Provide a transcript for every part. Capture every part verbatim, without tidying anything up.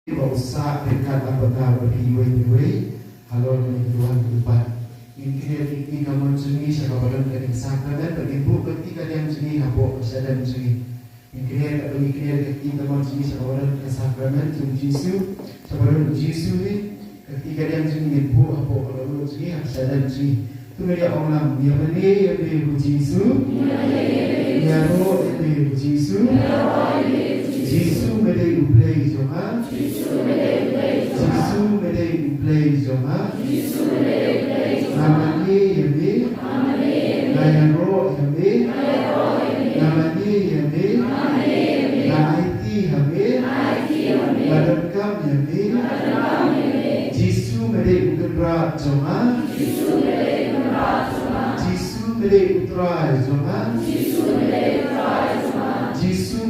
Ba u sah ryngkat bad ka bad phi iwei pa iwei halor kane ka duwan kaba bud. Ngin khyndiat ka kti kamon jong ngi sha kaba don kane ka sakramen bad ngin buh ka kti kadiang jong ngi hapoh ka shadem jong ngi. Ngin khyndiat ka, ngin khyndiat ka kti kamon jong ngi sha kaba don ka sakramen jong u Jisu, sha kaba don u Jisu hi. Ka kti kadiang jong ngi ngin buh hapoh ka dohnud jong ngi ha ka shadem jong ngi. To ngin ïa ong lang, ïa mane ïa me ko Jisu. Ïaroh ïa me ko Jisu. Jisu me dei u Blei jong nga. Jisu me dei u Blei jong nga. Nga mane ïa me. Nga ïaroh ïa me. Nga mane ïa me. Nga aiti ha me. Nga donkam ïa me. Jisu me dei u Kynrad jong nga. Jisu me dei u Trai jong nga. Jisu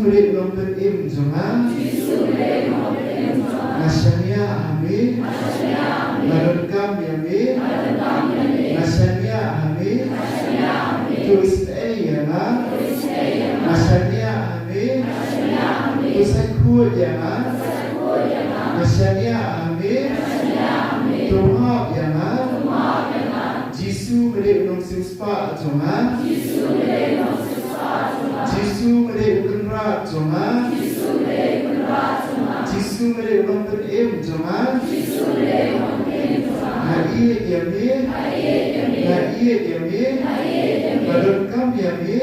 me dei u Nongpynim jong nga. Nga shaniah ha me. Nga donkam ïa me. Nga shaniah ha me. To isynei ïa nga. Nga shaniah ha me. To sa khuid ïa nga. Nga shaniah ha me. To map ïa nga. Jisu me dei u Nongsiewspah jong nga. Jisu me dei u Kynrad jong nga. Jisu me dei u Nongpynim jong nga. Nga ïeit ïa me. Nga ïeit ïa me. Nga donkam ïa me.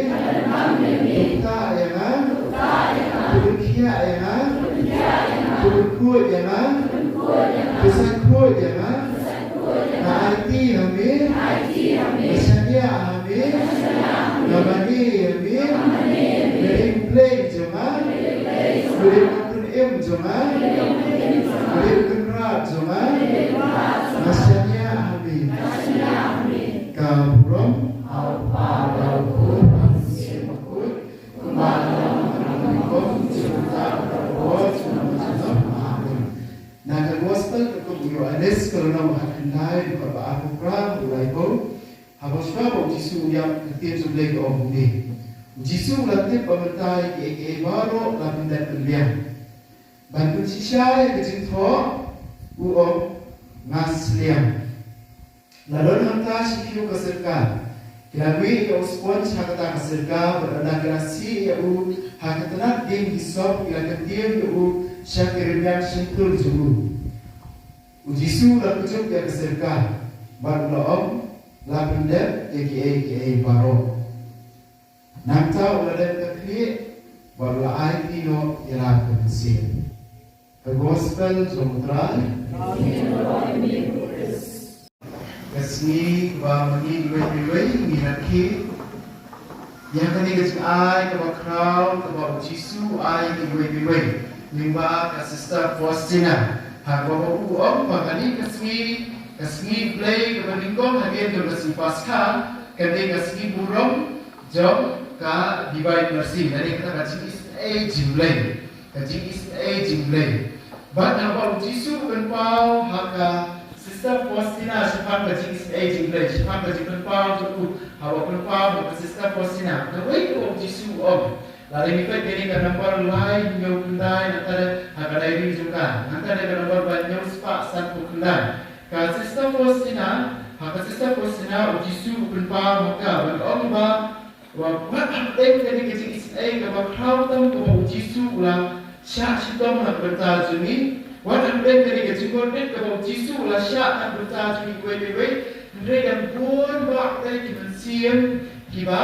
To ktah ïa nga. To pynkhiah ïa nga. To pynkhuid ïa nga. To sa khuid ïa nga. Nga aiti ha me. Nga shaniah ha me. Nga mane ïa me. Me dei u Blei jong nga. Me dei u Nongpynim jong nga. Me dei u Kynrad jong nga. Nga shaniah ha me. Ka burom. Na ka Gospel katkum u Ïoannis ka lynnong ba khatkhyndai, dkhot ba arphew phra haduh laiphew. Haba shuwa ba u Jisu u ïap, ka ktien jong U Blei ka ong kumne. U Jisu u la tip ba mynta ïa kiei kiei baroh la pyndep pynbiang. Ban pynshisha ïa ka jingthoh u ong, nga sliang. La don hangta shiphew ka sirka. Ki la wieh ïa u sponge ha kata ka sirka bad ynda ki la sieh ïa u ha ka tnat dieng hisop, ki la kyntiew ïa u sha ki rynïang shyntur jong u. U Jisu u la kjut ïa ka sirka bad u la ong, la pyndep ïa kiei kiei baroh. Nangta u la dep ka khlieh bad u la aiti noh ïa la ka mynsiem. Ka Gospel jong U Trai. Ka sngi kaba ma ngi iwei pa iwei ngi rakhe ïa kane ka jingai kaba khraw kaba U Jisu u ai ïa ngi iwei pa iwei. Lyngba ka Sister Faustina, ha kaba u ong ba kane ka sngi, ka sngi Blei kaba nyngkong hadien jong ka sngi Paskha, ka dei ka sngi burom jong ka Divine Mercy, lane kata ka jingisynei jong U Blei, ka jingisynei jong U Blei. Bad haba u Jisu u pynpaw ha ka Sister Faustina shaphang ka jingisynei jong U Blei, shaphang ka jingpynpaw jong u, haba u pynpaw ha ka Sister Faustina, kawei kaba u Jisu u ong. Lada ngi peit kane ka nombar lai hynñiew khyndai, nangta ha ka diary jong ka, nangta ka nombar lai hynñiew spah sanphew khyndai. Ka Sister Faustina, ha ka Sister Faustina u Jisu u pynpaw ha ka ban ong ba, wat hapdeng kane ka jingisynei kaba khraw tam kaba u Jisu u la shah shitom ha ka bynta jong ngi, wat hapdeng kane ka jingkordit kaba u Jisu u la shah ha ka bynta jong ngi iwei pa iwei, hynrei don bun bah ki mynsiem kiba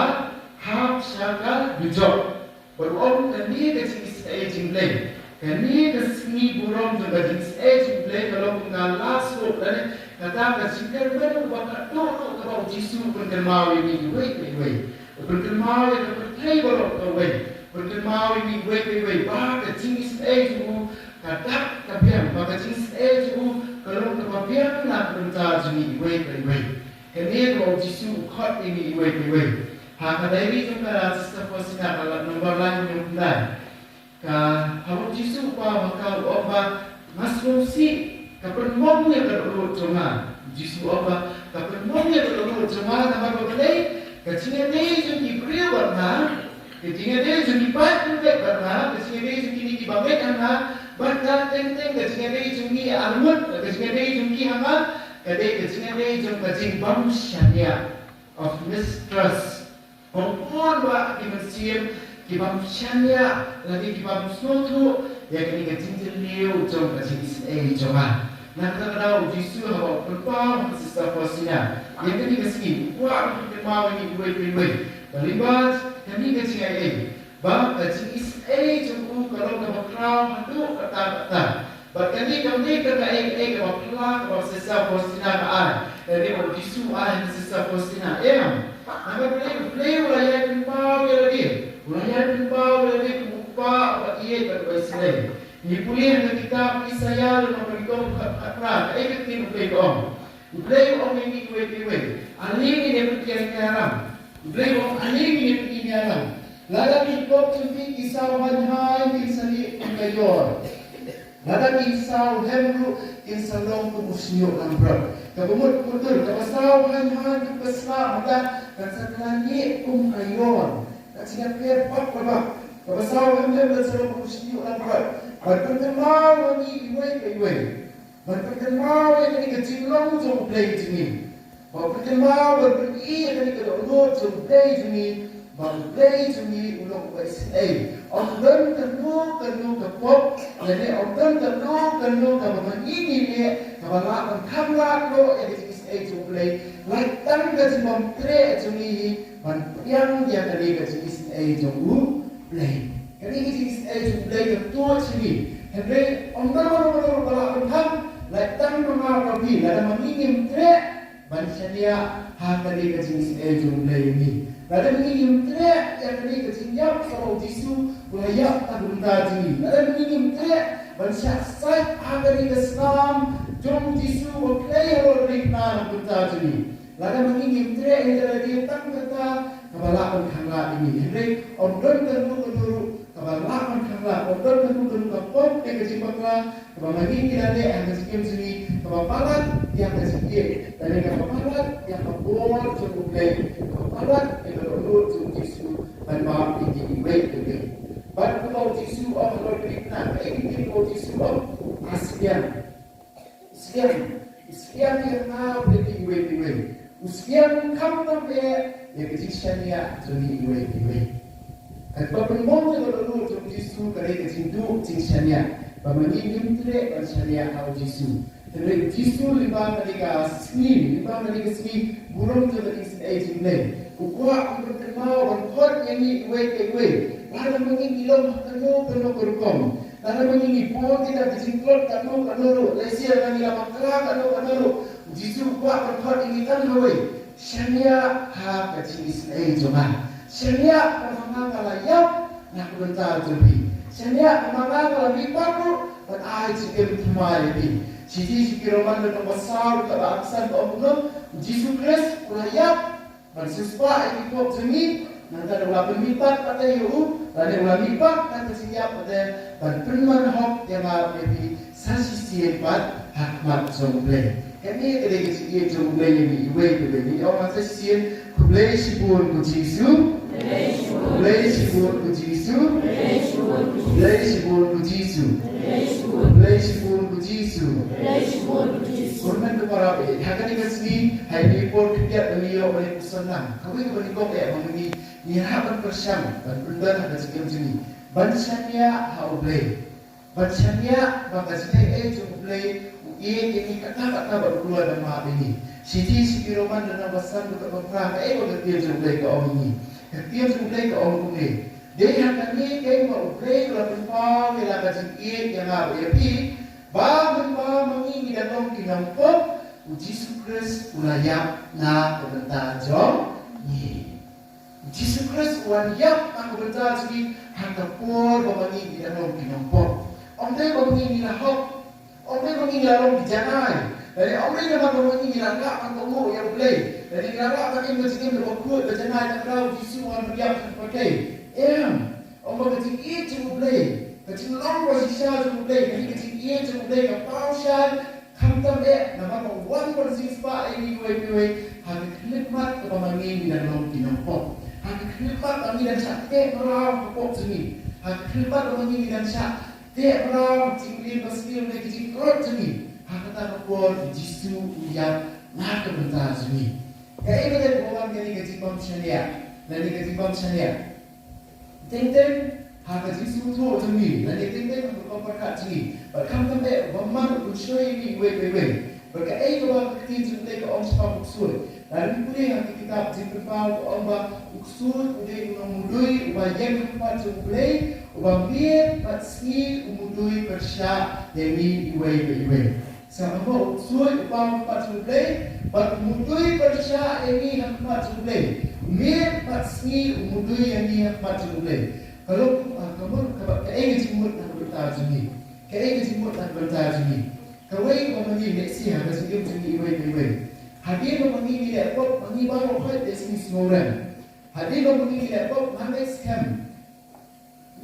hap sha ka dujok. Bad u ong kane ka jingisynei jong U Blei, kane ka sngi burom jong ka jingisynei jong U Blei ka long kum ka last hope, lane kata ka jingkyrmen uba khadduh duh kaba u Jisu u pynkynmaw ïa ngi iwei pa iwei. U pynkynmaw ïa ka pyrthei baroh kawei. U pynkynmaw ïa ngi iwei pa iwei ba ka jingisynei jong u ka dak ka biang, ba ka jingisynei jong u ka long kaba biang na ka bynta jong ngi iwei pa iwei. Kane kaba u Jisu u khot ïa ngi iwei pa iwei. Ha ka diary jong ka Sister Faustina ka nombar lai hynñiew khyndai. Ka, haba u Jisu u paw ha ka u ong ba, nga sngewsih, ka pynmong ïa ka dohnud jong nga. U Jisu u ong ba, ka pynmong ïa ka dohnud jong nga namar ba balei, ka jingïadei jong ki briew bad nga, ka jingïadei jong ki paid bad nga, ka jingïadei jong kine kiba ngeit ha nga, Bad ka teng teng ka jingïadei jong ngi arngut, ka jingïadei jong ngi ha nga, ka dei ka jingïadei jong ka jingbym shaniah, of mistrust. Bun bun ba ki mynsiem ki bym shaniah lane ki bym sngewthuh ïa kane ka jingjylliew jong ka jingisynei jong nga. Na kata ka daw u Jisu haba u pynpaw ha ka Sister Faustina ïa kane ka sngi, u kwah ban pynkynmaw ïa ngi iwei pa iwei ba lyngba kane ka jingaiei ba ka jingisynei jong u ka long kaba khraw haduh katta katta. Bad kane kam dei ka kaei kaei kaba phylla kaba Sister Faustina ka ai. Lane ba u Jisu u ai ha ka Sister Faustina, em. Namar balei, balei u la ïai pynpaw ïa lade? U la ïai pynpaw ïa lade kum u kpa uba ïeit bad uba isynei. Ngi pule ha ka kitab Isaïah lynnong ba nyngkong, khat, khat phra, kaei ka ktien U Blei ka ong? U Blei u ong ïa ngi iwei pa iwei, ale ngin ïa pyni ïa ka ram. U Blei u ong, ale ngin ïa pyni ïa ka ram. Lada ki pop jong phi ki saw haiñ haiñ kin sa lieh kum ka ïor, lada kin saw hem ruh kin sa long kum u shñiuh langbrot. Kaba mut, mutdur, kaba saw haiñ haiñ kum ka sla mynta kan sa kylla lieh kum ka ïor. Ka jingïapher bak la bak. Kaba saw hem hem kan sa long kum u shñiuh langbrot. Ban pynkynmaw ïa ngi iwei pa iwei, ban pynkynmaw ïa kane ka jinglong jong U Blei jong ngi. Ban pynkynmaw, ban pyni ïa kane ka dohnud jong U Blei jong ngi, ba U Blei jong ngi u long uba isynei. Ym don kano kano ka pop lane ym don kano kano kaba ma ngi ngi leh kaba lah ban khanglad noh ïa ka jingisynei jong U Blei. Lait tang ka jingbymtreh jong ngi hi ban pdiang ïa kane ka jingisynei jong U Blei. Kane ka jingisynei jong U Blei ka tuid sha ngi. Hynrei ym don mano mano ruh ba lah ban khang, lait tang ma nga ma phi, lada ma ngi ngim treh ban shaniah ha kane ka jingisynei jong U Blei ïa ngi. Lada ma ngi ngim treh ïa kane ka jingïap kaba u Jisu u la ïap ha ka bynta jong ngi. Lada ma ngi ngim treh ban shah sait ha kane ka snam jong u Jisu uba kloi halor kane ka bynta jong ngi. Lada ma ngi ngim treh ïa lade, tang kata kaba lah ban khanglad ïa ngi. Hynrei ym don kano kano ruh kaba lah ban khanglad, ym don kano kano ka pop ne ka jingbakla kaba ma ngi ngi la leh ha ka jingim jong ngi kaba palat ïa ka jingïeit lane kaba palat ïa ka bor jong U Blei, kaba palat ïa ka dohnud jong U Jisu ban map ïa ngi iwei pa iwei. Bad kumba u Jisu u ong halor kane ka bnai, kaei ka ktien kaba u Jisu u ong? A sliang. U sliang, u sliang ïa nga bad ïa phi iwei pa iwei. U sliang khamtam eh ïa ka jingshaniah jong ngi iwei pa iwei. Kaba pynmong ïa ka dohnud jong u Jisu ka dei ka jingduh jingshaniah. Ba ma ngi ngim treh ban shaniah ha u Jisu. Hynrei u Jisu lyngba kane ka sngi, lyngba kane ka sngi burom jong ka jingisynei jong U Blei, u kwah ban pynkynmaw, ban khot ïa ngi iwei pa iwei. Lada ma ngi ngi long ha kano kano ka rukom, lada ma ngi ngi bun kita ki jingtlot kano kano ruh, lehse lada ngi la bakla kano kano ruh, u Jisu u kwah ban khot ïa ngi tang hawei: Shaniah ha ka jingisynei jong nga. Shaniah ba ma nga nga la ïap na ka bynta jong phi. Shaniah ba ma nga nga la mihpat ruh ban ai jingim thymmai ïa phi. Shithi sha ki Roman lynnong ba saw, dkhot ba arphew san ka ong kumno: U Jisu Khrist u la ïap ban siewspah ïa ki pop jong ngi, nangta u la pynmihpat pat ïa u, lane u la mihpat na ka jingïap pat ban pynman hok ïa nga bad ïa phi sa shisien pat ha khmat jong U Blei. Kane ka dei ka jingïeit jong U Blei ïa ngi iwei pa iwei. Ngin ong sa shisien: Khublei shibun ko Jisu. Khublei shibun ko Jisu. Khublei shibun ko Jisu. Khublei shibun ko Jisu. Ko hynmen ko para, ha kane ka sngi, ha kane ka por khyndiat ba ngi ïoh ban ïa pyrshang lang, kawei kaba nyngkong eh ba ngi, ngi hap ban pyrshang ban pyndon ha ka jingim jong ngi ban shaniah ha U Blei. Ban shaniah ba ka jingaiei jong U Blei u ïeit ïa ngi katta katta bad u kloi ban map ïa ngi. Shithi sha ki Roman lynnong ba san, dkhot ba phra, kaei ba ka ktien jong U Blei ka ong ïa ngi? Ka ktien jong U Blei ka ong kumne: Dei ha kane keiñ ba U Blei u la pynpaw ïa la ka jingïeit ïa nga bad ïa phi, ba mynba ma ngi ngi dang long ki nongpop, u Jisu Khrist u la ïap na ka bynta jong ngi. U Jisu Khrist u wan ïap na ka bynta jong ngi ha ka por ba ma ngi ngi dang long ki nongpop. Ym dei ba ma ngi ngi la hok, ym dei ba ma ngi ngi la long ki janai, lane ym dei namar ba ma ngi ngi la lah ban kohnguh ïa U Blei, lane ngi la lah ban im ka jingim kaba khuid ba janai, tang ba u Jisu u wan ban ïap ha ka pyrthei. Em, ong ba ka jingïeit jong U Blei, ka jinglong ba shisha jong U Blei, ka jingïeit jong U Blei ka paw shai, khamtam eh namar ba u wan ban siewspah ïa ngi iwei pa iwei ha ka khyllipmat kaba ma ngi ngi dang long ki nongpop, ha ka khyllipmat ba ngi dang shah teh mraw ha ka pop jong ngi, ha ka khyllipmat ba ma ngi ngi dang shah Te mraw jingkylli ba sniew ne ki jingtlot jong ngi. Ha kata ka por u Jisu u ïap na ka bynta jong ngi. Kaei kaba wan kane ka jingbym shaniah lane ka jingbym shaniah? Teng teng ha ka jingsngewthuh jong ngi lane teng teng ha ka kyrpad jong ngi. Bad khamtam eh u bymman u pynshoi ïa ngi iwei pa iwei. Bad kaei kaba ka ktien jong U Blei ka ong shaphang u ksuid? Lada ngi pule ha ka kitab Jingpynpaw ka ong ba u ksuid u dei u nongmudui uba ïeng ha khmat jong U Blei, uba miet bad sngi u mudui pyrshah ïa ngi iwei pa iwei. Sa kaba u ksuid u paw ha khmat jong U Blei bad u mudui pyrshah ïa ngi ha khmat jong U Blei. U miet bad sngi u mudui ïa ngi ha khmat jong U Blei. Ka long, ah, ka mut kaba, kaei ka jingmut na ka bynta jong ngi? Kaei ka jingmut na ka bynta jong ngi? Kawei kaba ma ngi leh sha ka jingim jong ngi iwei pa iwei. Hadien ba ma ngi ngi leh pop, ma ngi baroh khoit te sngi sngewrem. Hadien ba ma ngi ngi leh pop, nga ngeit skhem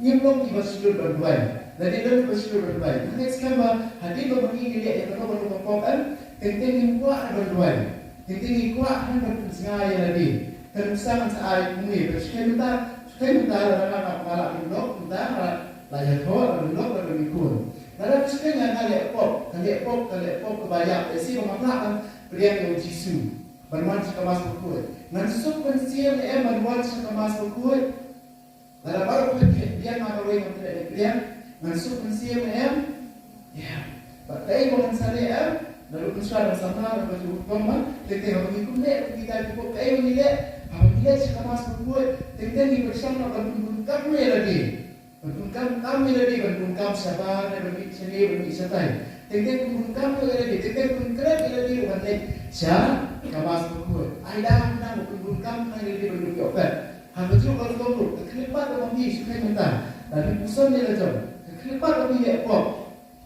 ngim long kiba shlur ban duwai. Lane don kiba shlur ban duwai. Nga ngeit skhem ba hadien ba ma ngi ngi leh ïa kano kano ka pop, em, teng teng ngim kwah ban duwai. Teng teng ngi kwah ban pynjngai ïa lade. Te nuksa ngan sa ai kumne, te shu kheiñ mynta, shu kheiñ mynta, lada nga, nga, nga lah ban lok mynta, nga lah ïathoh, lah ban lok, lah ban ïakhun. Lada phi shu kheiñ nga, nga leh pop, ka leh pop, ka leh pop kaba ïap, te shi ba ngam lah ban pdiang ïa u Jisu ban wan sha ka Mass Bakhuid. Ngan suk mynsiem ne em ban wan sha ka Mass Bakhuid? Lada baroh phi leh biang, nga kawei ngam treh leh biang, ngan suk mynsiem ne em? Ïa. Bad kaei ba ngan sa leh, em? Naduh mynshuwa ngan samla, ngan bajuh rukom, ma. Te te haba ngi kum leh, kita ki pop, kaei ba ngi leh? Haba ngi leh sha ka Mass Bakhuid, teng teng ngi pyrshang noh ban pynbun kam ïa lade. Ban pynbun kam ïa lade, ban pynbun kam shabar, ban mih shane, ban mih shatai. Teng teng pynbun kam ïa lade, teng teng pynkhreh ïa lade ban leit sha ka Mass Bakhuid. Ai da nang pynbun kam ïa lade ban ïoh phet. Ha kajuh ka rukom ruh, ka khyllipmat kaba phi shu kheiñ mynta, lada phi puson ïa la jong, ka khyllipmat kaba phi leh pop,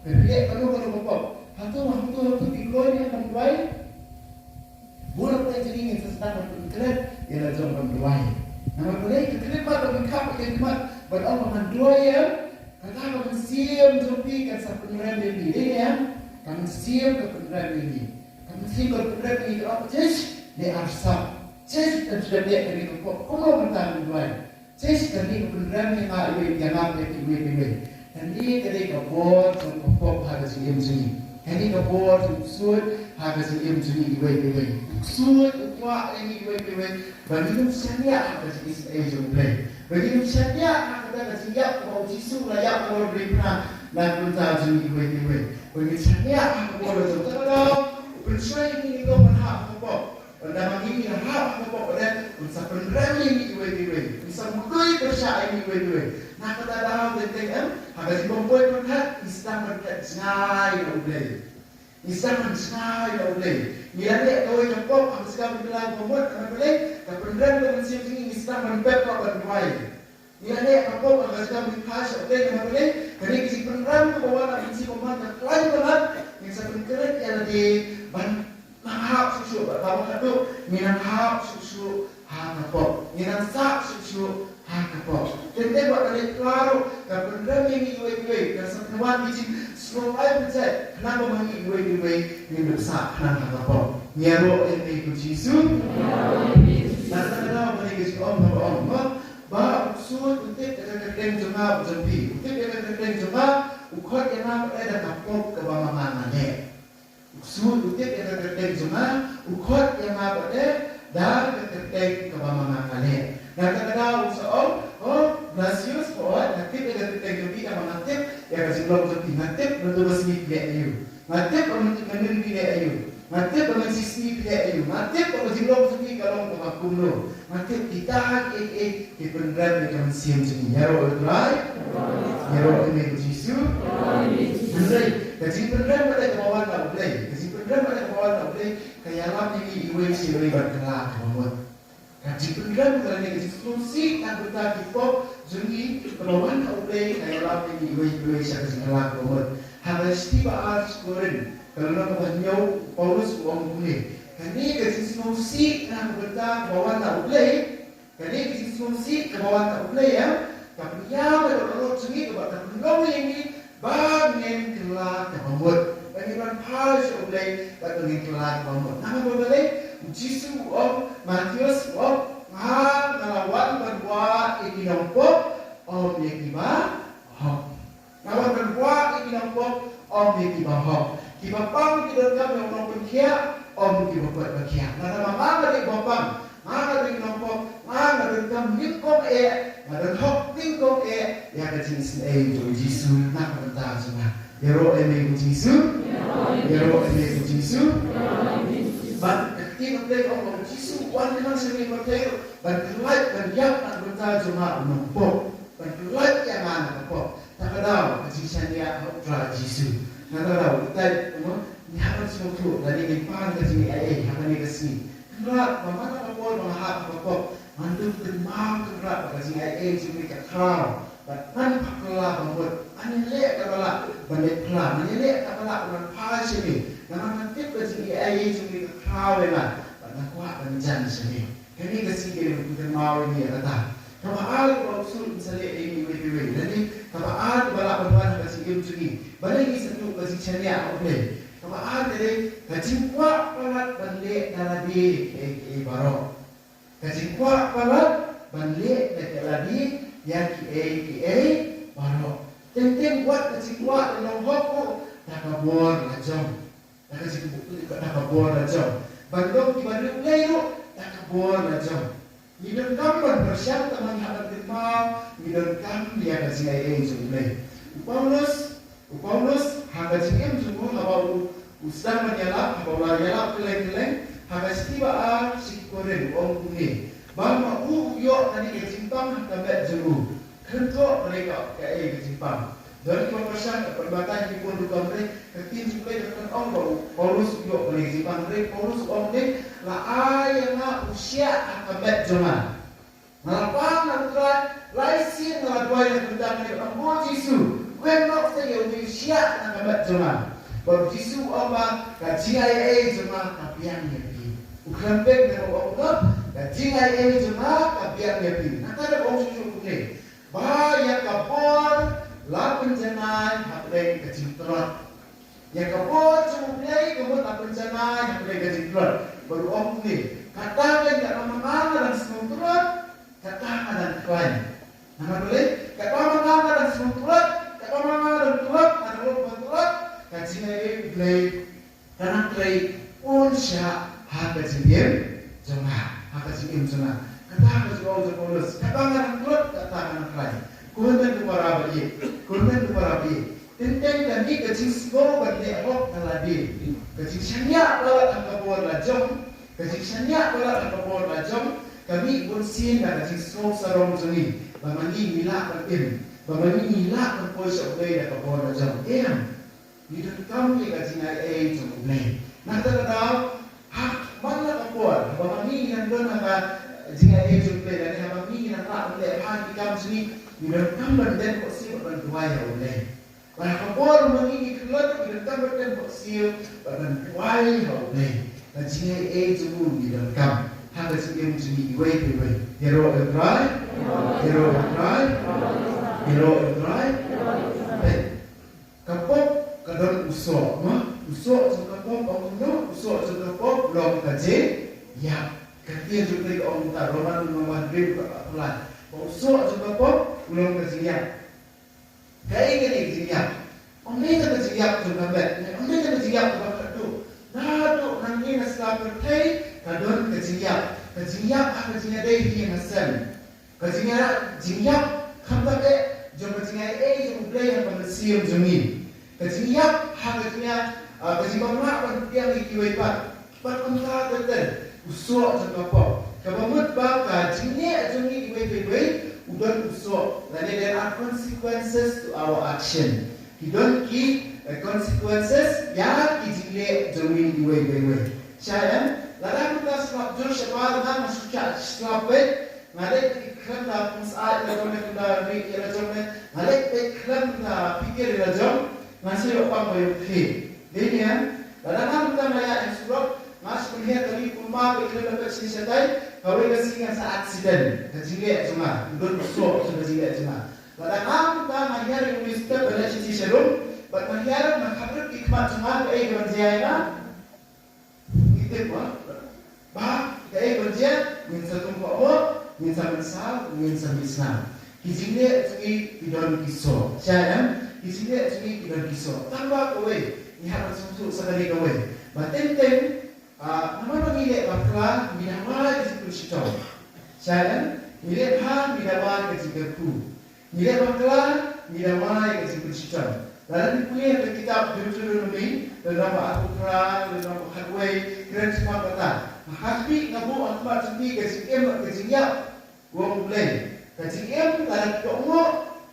ka phi leh kano kano ka pop, hato, hato, hato phi kloi ne em ban duwai? Bun na pdeng jong ngi ngin sa sdang ban pynkhreh ïa la jong ban duwai. Namar balei? Ka khyllipmat kaba phi khap ïa ka khmat ban ong ba ngan duwai ïa kata ka mynsiem jong phi kan sa pynrem ïa phi. Dei ne em? Ka mynsiem ka pynrem ïa phi. Ka mynsiem ka pynrem ïa phi, ka ong, "Jisu, leh arsap. Jisu, kan shu leh kane ka pop. Kumno mynta ngan duwai? Jisu, kane ka pynrem ïa nga iwei, ïa nga bad ïa phi iwei pa iwei." Kane ka dei ka bor jong ka pop ha ka jingim jong ngi. Kane ka bor jong u ksuid ha ka jingim jong ngi iwei pa iwei. U ksuid u kwah ïa ngi iwei pa iwei ba ngin ym shaniah ha ka jingisynei jong U Blei. Ba ngin ym shaniah ha kata ka jingïap kaba u Jisu u la ïap halor u riewphna na ka bynta jong ngi iwei pa iwei. Ba ngin shaniah ha ka bor jong, kata ka daw u pynshoi ïa ngi nyngkong ban hap ha ka pop. Ynda ma ngi ngi la hap ha ka pop, u dei un sa pynrem ïa ngi iwei pa iwei, un sa mudui pyrshah ïa ngi iwei pa iwei. Na kata ka daw teng teng, em, ha ka jingbym poi pyrkhat ngi sdang ban phet jngai na U Blei. Ngi sdang ban jngai na U Blei. Ngi la leh kawei ka pop ha ka jingim jong ngi la ka mut, namar balei? Ka pynrem ka mynsiem jong ngi, ngi sdang ban pep noh ban duwai. Ngi la leh ka pop ha ka jingim jong ngi, pha sha U Blei, namar balei? Kane ka jingpynrem kaba wan na ka mynsiem ka mon ka khlaiñ palat, ngin sa pynkhreh ïa lade ban nang hap shuh shuh, bad kaba khatduh, ngin nang hap shuh shuh ha ka pop. Ngin nang sah shuh shuh ha ka pop. Teng teng wat ka leit pla ruh, ka pynrem ïa ngi iwei pa iwei, ka sa pynwan ki jingsngewlai pynjah, khnang ba ma ngi iwei pa iwei ngin ym sah khnang ha ka pop. Ngi ïaroh ïa U Blei Jisu. Na kata ka daw, kane ka jingong kaba ong, ba, ba u ksuid u tip ïa ka kyrteng jong nga bad jong phi. U tip ïa ka kyrteng jong nga, u khot ïa nga pat de da ka pop kaba ma nga nga leh. U ksuid u tip ïa ka kyrteng jong nga, u khot ïa nga pat de da ka kyrteng kaba ma nga nga leh. Na kata ka daw u sa ong, "O Blasius, ko ot, nga tip ïa ka kyrteng jong phi, namar nga tip ïa ka jinglong jong phi, nga tip naduh ba sngi phi leh aïu. Nga tip ba mynta mynnin phi leh aïu. Nga tip ba mynshisngi phi leh aïu. Nga tip ba ka jinglong jong phi ka long kaba kumno. Nga tip kita kiei kiei ki pynrem ïa ka mynsiem jong ngi." Ïaroh ïa U Trai. Ïaroh ïa U Blei Jisu. Hynrei ka jingpynrem pat de kaba wan na U Blei, ka jingpynrem pat de kaba wan na U Blei ka ïalam ïa ngi iwei sha iwei ban kylla kaba mut. Ka jingpynrem kane ka jingsngewsih na ka bynta ki pop jong ngi kaba wan na U Blei ka ïalam ïa ngi iwei iwei sha ka jingkylla kaba mut. Ha ka shithi ba ar sha ki Korinth, ka lynnong kaba hynñiew, u Paulus u ong kumne, kane ka jingsngewsih na ka bynta kaba wan na U Blei, kane ka jingsngewsih kaba wan na U Blei, ïa, ka pynïar ïa ka dohnud jong ngi, kaba ka pynlong ïa ngi ba ngin kylla kaba mut, ba ngin wan phai sha U Blei bad ba ngin kylla kaba mut. Namar balei? U Jisu u ong, Mathaios u ong, "Nga, nga la wan ban wad ïa ki nongpop, ym ïa ki bahok." Nga wan ban Ong ïa kiba hok, kiba pang ki donkam ïa u nongpynkhiah, ong kiba koit ba khiah. Lada ma nga nga dei uba pang, nga nga dei u nongpop, nga nga donkam nyngkong eh, nga don hok nyngkong eh ïa ka jingisynei jong u Jisu na ka bynta jong nga. Ïaroh ïa me u Jisu, ïaroh ïa me u Jisu. Bad ka ktien U Blei ka ong ba u Jisu u wan khnang sha ngi ban pyrthei ruh ban pyllait ban ïap na ka bynta jong nga u nongpop, ban pyllait ïa nga na ka pop. Ta ka daw ka jingshaniah ha u Trai Jisu. Na ka daw u tai, mo, ngi hap ban sngewthuh lane ngin pan ka jingaiei ha kane ka sngi. Kynrad ba man la ka por ba nga hap ha ka pop, ngan ym kynmaw, Kynrad, ba ka jingaiei jong me ka khraw. Bad ngan phah kylla ba mut, ngan ïaleh katba lah ban leit phla, ngan ïaleh katba lah ban phai sha me. Namar ngan tip ka jingaiei jong me ka khraw ïa nga, bad nga kwah ban jan sha me. Kane ka sngi ka dei ban pynkynmaw ïa ngi ïa kata. Kaba ar, kaba u Jisu un sa leh ïa ngi iwei pa iwei. Lane kaba ar kaba lah ban wan ha ka jingim jong ngi, balei ngi sngewthuh ka jingshaniah ha U Blei. Kaba ar ka dei ka jingkwah palat ban leh da lade kiei kiei baroh. Ka jingkwah palat ban leh da lade ïa kiei kiei baroh. Teng teng wat ka jingkwah ban long hok ruh da ka bor la jong. Da ka jingkwah, da ka bor la jong. Ban long kiba riewblei ruh da ka bor la jong. Ngi donkam ban pyrshang, tangba ngi hap ban kynmaw ngi donkam ïa ka jingaiei jong U Blei. U Paulus, u Paulus ha ka jingim jong u, haba u, u sdang ban ïalap, haba u la ïalap kylleng kylleng ha ka shithi ba ar sha ki Korinth, u ong kumne, ba ma u u ïoh kane ka jingpang ha ka met jong u. Kren to kane ka, kaei ka jingpang. Don kiba pyrshang, ka pynbatai ha ki bun rukom, hynrei ka ktien jong U Blei ka pynong ba u Paulus u ïoh kane ka jingpang, hynrei u Paulus u ong ne, la ai ïa nga u shiah ha ka met jong nga. Nga la pang na U Trai, lai sien nga la duwai na ka bynta kane, bad ong, ko Jisu, kren noh seh ïa une u shiah na ka met jong nga. Bad u Jisu u ong ba ka jingaiei jong nga ka biang ïa phi. U khlem peit ne u ong ba ka jingaiei jong nga ka biang ïa phi. Nangta u ong shuh shuh kumne, ba ïa ka bor la pynjanai hapdeng ka jingtlot. Ïa ka bor jong U Blei ka mut la pynjanai hapdeng ka jingtlot. Bad u ong kumne, kata ka dei, kata ma nga nga dang sngewtlot, kata nga dang khlaiñ. Namar balei? Kata ma nga nga dang sngewtlot, kata ma nga dang tlot, nga dang lut ban tlot, ka jingaiei U Blei ka nang trei un shah ha ka jingim jong nga, ha ka jingim jong nga. Kata ka jingong jong u Paulus, kata nga dang tlot, kata nga dang khlaiñ. Ko hynmen ko para ba ïeit, ko hynmen ko para ba ïeit. Teng teng kane ka jingsngew ban leh hok da lade, ka jingshaniah palat ha ka bor la jong, ka jingshaniah palat ha ka bor la jong ka mih bunsien da ka jingsngew sarong jong ngi ba ma ngi ngi lah ban im, ba ma ngi ngi lah ban poi sha U Blei da ka bor la jong. Em. Ngi donkam ïa ka jingaiei jong U Blei. Na kata ka daw, ha man la ka por, haba ma ngi ngi nang don ha ka jingaiei jong U Blei, lane haba ma ngi ngi nang lah ban leh bha ki kam jong ngi, ngi donkam ban deng khohsiew bad ban duwai ha U Blei. Bad ha ka por ma ngi ngi khlot, ngi donkam ban deng khohsiew bad ban duwai ha U Blei. Ka jingaiei jong u ngi donkam ha ka jingim jong ngi iwei pa iwei. Ïaroh ïa U Trai, ïaroh ïa U Trai, ïaroh ïa U Trai. Peit. Ka pop ka don u soh, ma? U soh jong ka pop, ong kumno? U soh jong ka pop long ka jingïap. Ka ktien jong U Blei ka ong kumta, Rom lynnong ba hynriew dkhot khatphra. Ba u soh jong ka pop u long ka jingïap. Kaei kane ka jingïap? Ym dei tang ka jingïap jong ka met, ym dei tang ka jingïap kaba khatduh. Naduh nangne na sla pyrthei ka don ka jingïap. Ka jingïap ha ka jingïadei ha ïing ha sem. Ka jingïa-, jingïap khamtam eh jong ka jingaiei jong U Blei ha ka mynsiem jong ngi. Ka jingïap ha ka jingïa-, ah, ka jingbym lah ban pdiang ïa kiwei pat. Bad kumta ter ter u soh jong ka pop. Kaba mut ba ka jingleh jong ngi iwei pa iwei u don u soh. Lane there are consequences to our action. Ki don ki, eh, consequences ïa ki jingleh jong ngi iwei pa iwei. Shai em, lada kumta slap jur shabar, nga nga shu shah slap beit, nga leit beit khlem da pynsyaid ïa la jong ne, khlem da rieh ïa la jong ne, nga leit beit khlem da phikir ïa la jong, ngan sa ïoh pang ba ïoh khie. Dei ne em, lada nga mynta nga ïaid ha surok, nga shu pynhiar kali kulmar beit khlem da peit shane shatai, kawei ka sngi ngan sa accident, ka jingleh jong nga, u don u soh jong ka jingleh jong nga. Lada nga mynta nga hiar ïa u step ban leit sha shisha rum, bad nga hiar nga khatrip ki khmat jong nga, kaei kaban jia ïa nga? Ngi tip ba, ba kaei ban jia, ngin sa tum khohmoh, ngin sa mynsaw, ngin sa mih snam. Ki jingleh jong ngi ki don ki soh. Shai em, Ki jingeh jong ngi ki don ki soh. Tang ba kawei, ngi hap ban sngewthuh sa kane kawei. Ba teng teng, ah, namar ba ngi leh bakla, ngi dawa ïa ka jingpynshitom. Sha em, ngi leh bha, ngi dawa ïa ka jingkyrkhu. Ngi leh bakla, ngi dawa ïa ka jingpynshitom. Lada ngi pule ha ka kitab Deuteronomi, lynnong ba arphew phra, lynnong ba khatwei, kren shaphang kata. Ha khmih, nga buh ha khmat jong phi ka jingim bad ka jingïap. U ong U Blei, ka jingim lada phi kohnguh,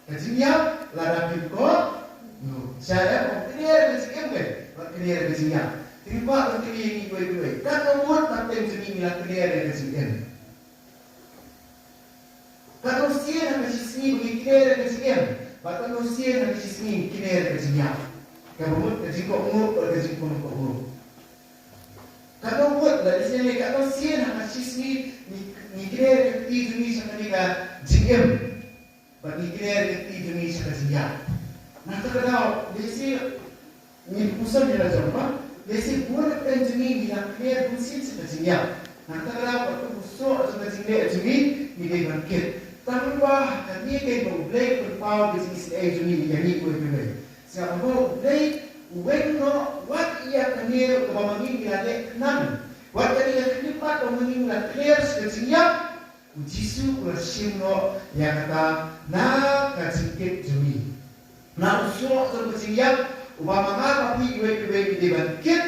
ka jingïap lada phim kohnguh. Sha em, ong kner ïa ka jingim, bad kner ïa ka jingïap. Te ngi kwah ban kylli ïa ngi uwei pa uwei, katno ngut na pdeng jong ngi ngi la kner ïa ka jingim? Katno sien ha ka shisngi ba ngi kner ïa ka jingim, bad katno sien ha ka shisngi ngi kner ïa ka jingïap? Kaba mut ka jingkohnguh bad ka jingpynkohnguh. Katno ngut, lada sien, katno sien ha ka shisngi ngi, ngi kner ïa ka kti jong ngi sha kane ka jingim, bad ngi kner ïa ka kti jong ngi sha ka jingïap? Na kata ka daw, lehse ngin puson ïa la jong ba, lehse bun na pdeng jong ngi ngi la kner bun sien sha ka jingïap. Na kata ka daw, katkum u soh jong ka jingleh jong ngi, ngi dei ban kit. Tang ba ha kane kaba U Blei u pynpaw ka jingisynei jong ngi ïa ngi uwei pa uwei. Sngap, haba U Blei u weng noh, wat ïa kane ruh kaba ma ngi ngi la leh khnang, wat ïa kane ka khyllipmat ba ma ngi ngi la kner sha ka jingïap, U Jisu u la shim noh ïa kata na ka jingkit jong ngi. Na u soh jong ka jingïap, uba ma nga ma phi uwei pa uwei ngi dei ban kit.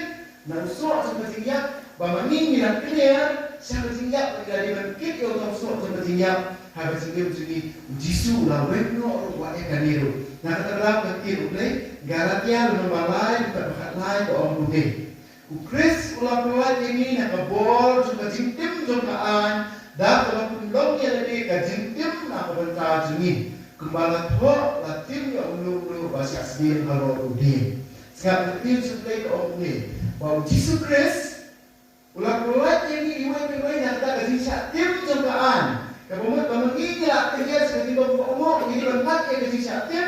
Na u soh jong ka jingïap, ba ma ngi ngi la kner sha ka jingïap, ba ngi la dei ban kit ïa uta u soh jong ka jingïap ha ka jingim jong ngi, U Jisu u la weng noh ruh wat ïa kane ruh. Na kata ka daw ka ktien U Blei, Galatia lynnong ba lai, dkhot ba khatlai, ka ong kumne: U Khrist u la pyllait ïa ngi na ka bor jong ka jingtim jong ka aiñ, da kaba pynlong ïa lade ka jingtim na ka bynta jong ngi. Kumba la thoh, la tim ïa u mluh mluh ba shah sdien halor u dieng. Sngap, ka ktien jong U Blei ka ong kumne, ba U Jisu Khrist u la pyllait ïa ngi iwei pa iwei na kata ka jingshah tim jong ka aiñ. Kaba mut ba ma ngi ngi la kynriah sha ka jingbymkohnguh, ngi dei ban mad ïa ka jingshah tim.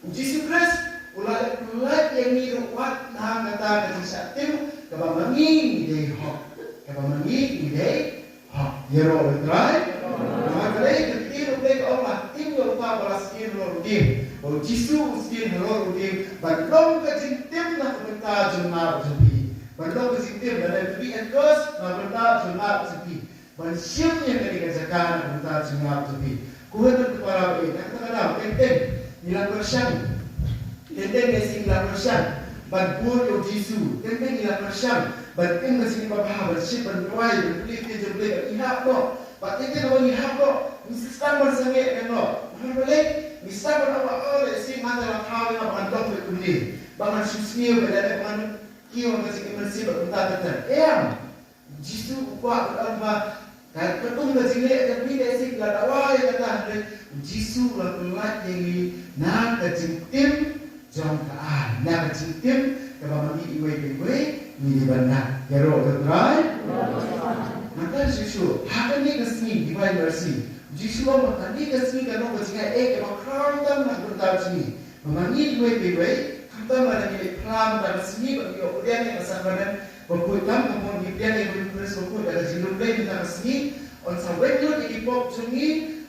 U Jisu Khrist u la leh pyllait ïa ngi ruh wat na kata ka jingshah tim kaba ma ngi ngi dei hok. Kaba ma ngi ngi dei hok. Ïaroh ïa U Trai. Namar balei? Ka ktien U Blei ka ong, la tim ïa uta uba la sdien halor u dieng. Ba U Jisu u sdien halor u dieng ban long ka jingtim na ka bynta jong nga bad jong phi. Ban long ka jingtim, lane to be a curse na ka bynta jong nga bad jong phi. Ban shim ïa kane ka jaka na ka bynta jong nga bad jong phi. Ko hynmen ko para baieit, na kata ka daw, teng teng ngi la pyrshang. Teng teng ngi la pyrshang ban bud ïa U Jisu. Teng teng ngi la pyrshang ban im ka jingim babha, ban shim, ban duwai, ban pule ïa ka ktien jong U Blei, ban ïehap noh. Bad teng teng haba ngi ïehap noh, ngi sdang ban sangeh noh. Namar balei? Ngi sdang ban ong ba, oh, lehse nga te la thaw ïa nga ba ngan long beit kumne, ba ngan shu sniew beit, lane ba ngan kiew ha ka jingim mynsiem bad kumta ter ter. Em. Jisu u kwah ban ong ba ka, katkum ka jingleh jong phi, lehse phi la dawa ïa kata, hynrei U Jisu u la pyllait ïa ngi na ka jingtim jong ka aiñ, na ka jingtim kaba ma ngi iwei pa iwei ngi dei ban ngat. Ïaroh ïa U Trai. Nangta shuh shuh, ha kane ka sngi Divine Mercy, U Jisu u ong ba kane ka sngi kan long ka jingaiei kaba khraw tam na ka bynta jong ngi. Ba ma ngi iwei pa iwei, khamtam lada ngi leit phla mynta ka sngi bad ngi ïoh pdiang ïa ka sakramen bakhuid tam, ka mut ngi pdiang ïa ka Eucharist bakhuid da ka jingriewblei mynta ka sngi, yn sa weng lut ïa ki pop jong ngi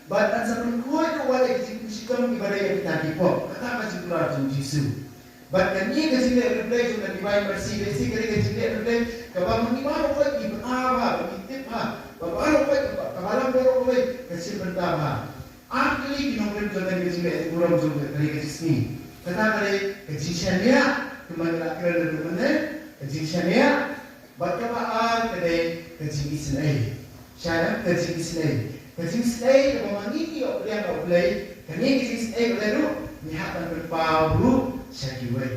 bad yn sa pynkhuid ruh wat ïa ki jingpynshitom kiba dei ïa kita ki pop. Kata ka jingkular jong U Jisu. Bad kane ka jingleh riewblei jong ka Divine Mercy, lehse ka dei ka jingleh riewblei kaba ma ngi baroh khoit ngi pynbna bha, ba ngi tip bha, ba baroh khoit kaba, kaba lam baroh kawei ka shim bynta bha. Ar tylli ki nongrim jong kane ka jingleh burom jong kane ka jingsngi. Kata ka dei ka jingshaniah, kumba ngi la kren ruh mynne, ka jingshaniah, bad kaba ar ka dei ka jingisynei. Shaniah, ka jingisynei. Ka jingisynei kaba ma ngi ngi ïoh pdiang na U Blei, kane ka jingisynei U Blei ruh ngi hap ban pynpaw ruh sha kiwei.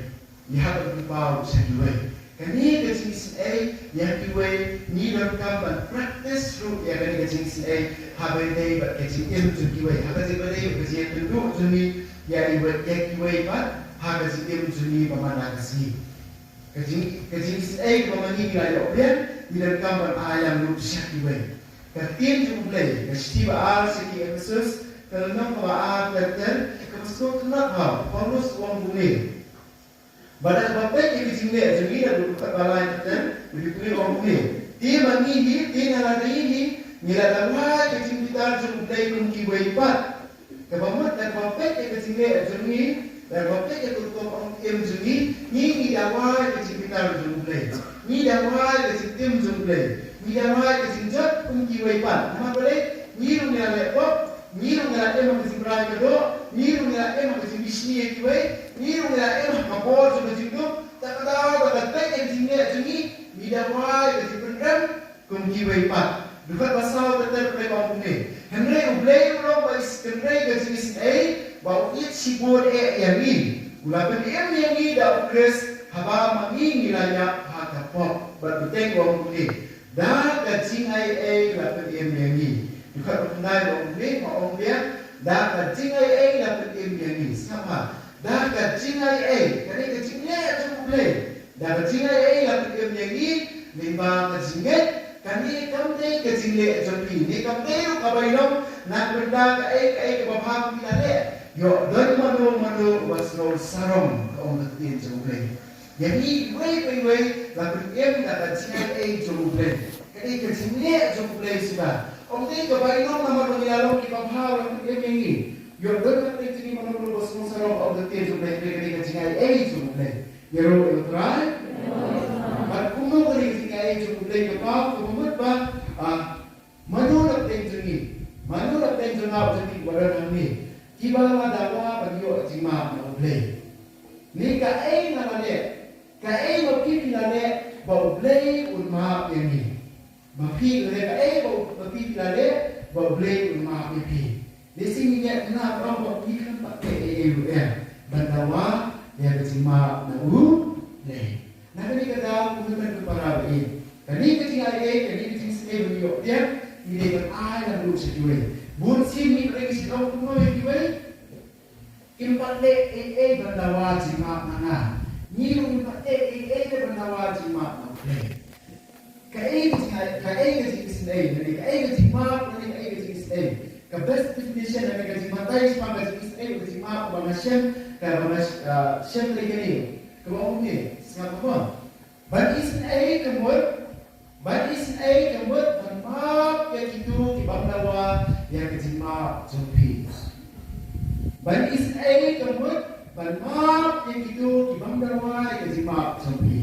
Ngi hap ban pynpaw sha kiwei. Kane ka jingisynei ïa kiwei, ngi donkam ban practice ruh ïa kane ka jingisynei haba ïadei bad ka jingim jong kiwei, haba ïadei bad ka jingïakynduh jong ngi ïa iwei, ïa kiwei pat ha ka jingim jong ngi ba man la ka sngi. Ka jing, ka jingisynei kaba ma ngi ngi la ïoh pdiang, ngi donkam ban ai lang ruh sha kiwei. Ka ktien jong U Blei, ka shithi ba ar sha ki Ephesus, ka lynnong kaba ar, ter ter, kaba sngewtynnat bha, Paulus u ong kumne: Bad da kaba peit ïa ka jingleh jong ngi, naduh ka dkhot ba lai ter ter, U Blei u ong kumne: Te ma ngi hi, te na lade hi, ngi la dawa ïa ka jingbitar jong U Blei kum kiwei pat. Kaba mut da kaba peit ïa ka jingleh jong ngi, Te ba peit ïa ka rukom ong im jong ngi, ngi ngi dawa ïa ka jingbitar jong U Blei. Ngi dawa ïa ka jingim jong U Blei. Ngi dawa ïa ka jingjot kum kiwei pat. Namar balei? Ngi ruh ngi la leh pop, ngi ruh ngi la im ha ka jingbrai ka doh, ngi ruh ngi la im ha ka jingbishni ïa kiwei, ngi ruh ngi la im ha ka bor jong ka jingdum. Te ka daw ba ka peit ïa ka jingleh jong ngi, ngi dawa ïa ka jingpynrem kum kiwei pat. Dkhot ba saw te te U Blei ong kumne. Hynrei U Blei u long ba isynei ka jingisynei, ba u ïeit shibun eh ïa ngi. U la pynim ïa ngi da U Khrist, haba ma ngi ngi la ïap ha ka pop. Bad U Blei u ong kumne. Da ka jingaiei la pynim ïa ngi. Dkhot ba khyndai u ong kumne, ma ong biang. Da ka jingaiei la pynim ïa ngi. Sngap ha. Da ka jingaiei, kane ka jingleh jong U Blei. Da ka jingaiei la pynim ïa ngi, lyngba ka jingngeit, kane kam dei ka jingleh jong phi, ne kam dei ruh ka bainong, na ka bynta kaei kaei kaba bha phi la leh. Ïoh don mano mano uba sngew sarong, ka ong ka ktien jong U Blei. Ïa ngi iwei pa iwei la pynim da ka jingaiei jong U Blei. Ka dei ka jingleh jong U Blei suda. Ym dei ka bainong namar ba ngi la long kiba bha la pynim ïa ngi. Ïoh don ka ktien jong ngi mano mano uba sngew sarong, ka ong ka ktien jong U Blei, ka dei ka jingaiei jong U Blei. Ïaroh ïa U Trai. Bad kumno ka dei ka jingaiei jong U Blei kaba, kaba mut ba, ah, mano na pdeng jong ngi, mano na pdeng jong nga u jati uba don hangne, kiba la dawa ban ïoh jingmap na U Blei. Ne kaei nga la leh, kaei ba phi phi la leh, ba U Blei un map ïa ngi. Ba phi la leh kaei ba, ba phi phi la leh, ba U Blei un map ïa phi. Lehse ngi ngiat ngi la ong ba ngi khlem pat leh ei ei ruh em ban dawa ïa ka jingmap na U Blei. Na kane ka daw, ko hynmen ko para baieit, kane ka jingaiei, kane ka jingisynei ba ngi ïoh pdiang, ngi dei ban ai lem ruh sha kiwei. Bun sien ngi trei ngi shu ong kumno ïa kiwei. Kim pat leh ei ei ban dawa jingmap na nga. Ngi ruh ngim pat leh ei ei ban dawa jingmap na U Blei. Kaei ka jing, kaei ka jingisynei, lane kaei ka jingmap, lane kaei ka jingisynei. Ka best definition lane ka jingbatai shaphang ka jingisynei, ka jingmap, kaba nga shem, kaba nga, ah, shem lei kane. Kaba ong kumne, sngap mo. Ban isynei ka mut, ban isynei ka mut ban map ïa kito ki bym dawa ïa ka jingmap jong phi. Ban isynei ka mut ban map ïa kito ki bym dawa ïa ka jingmap jong phi.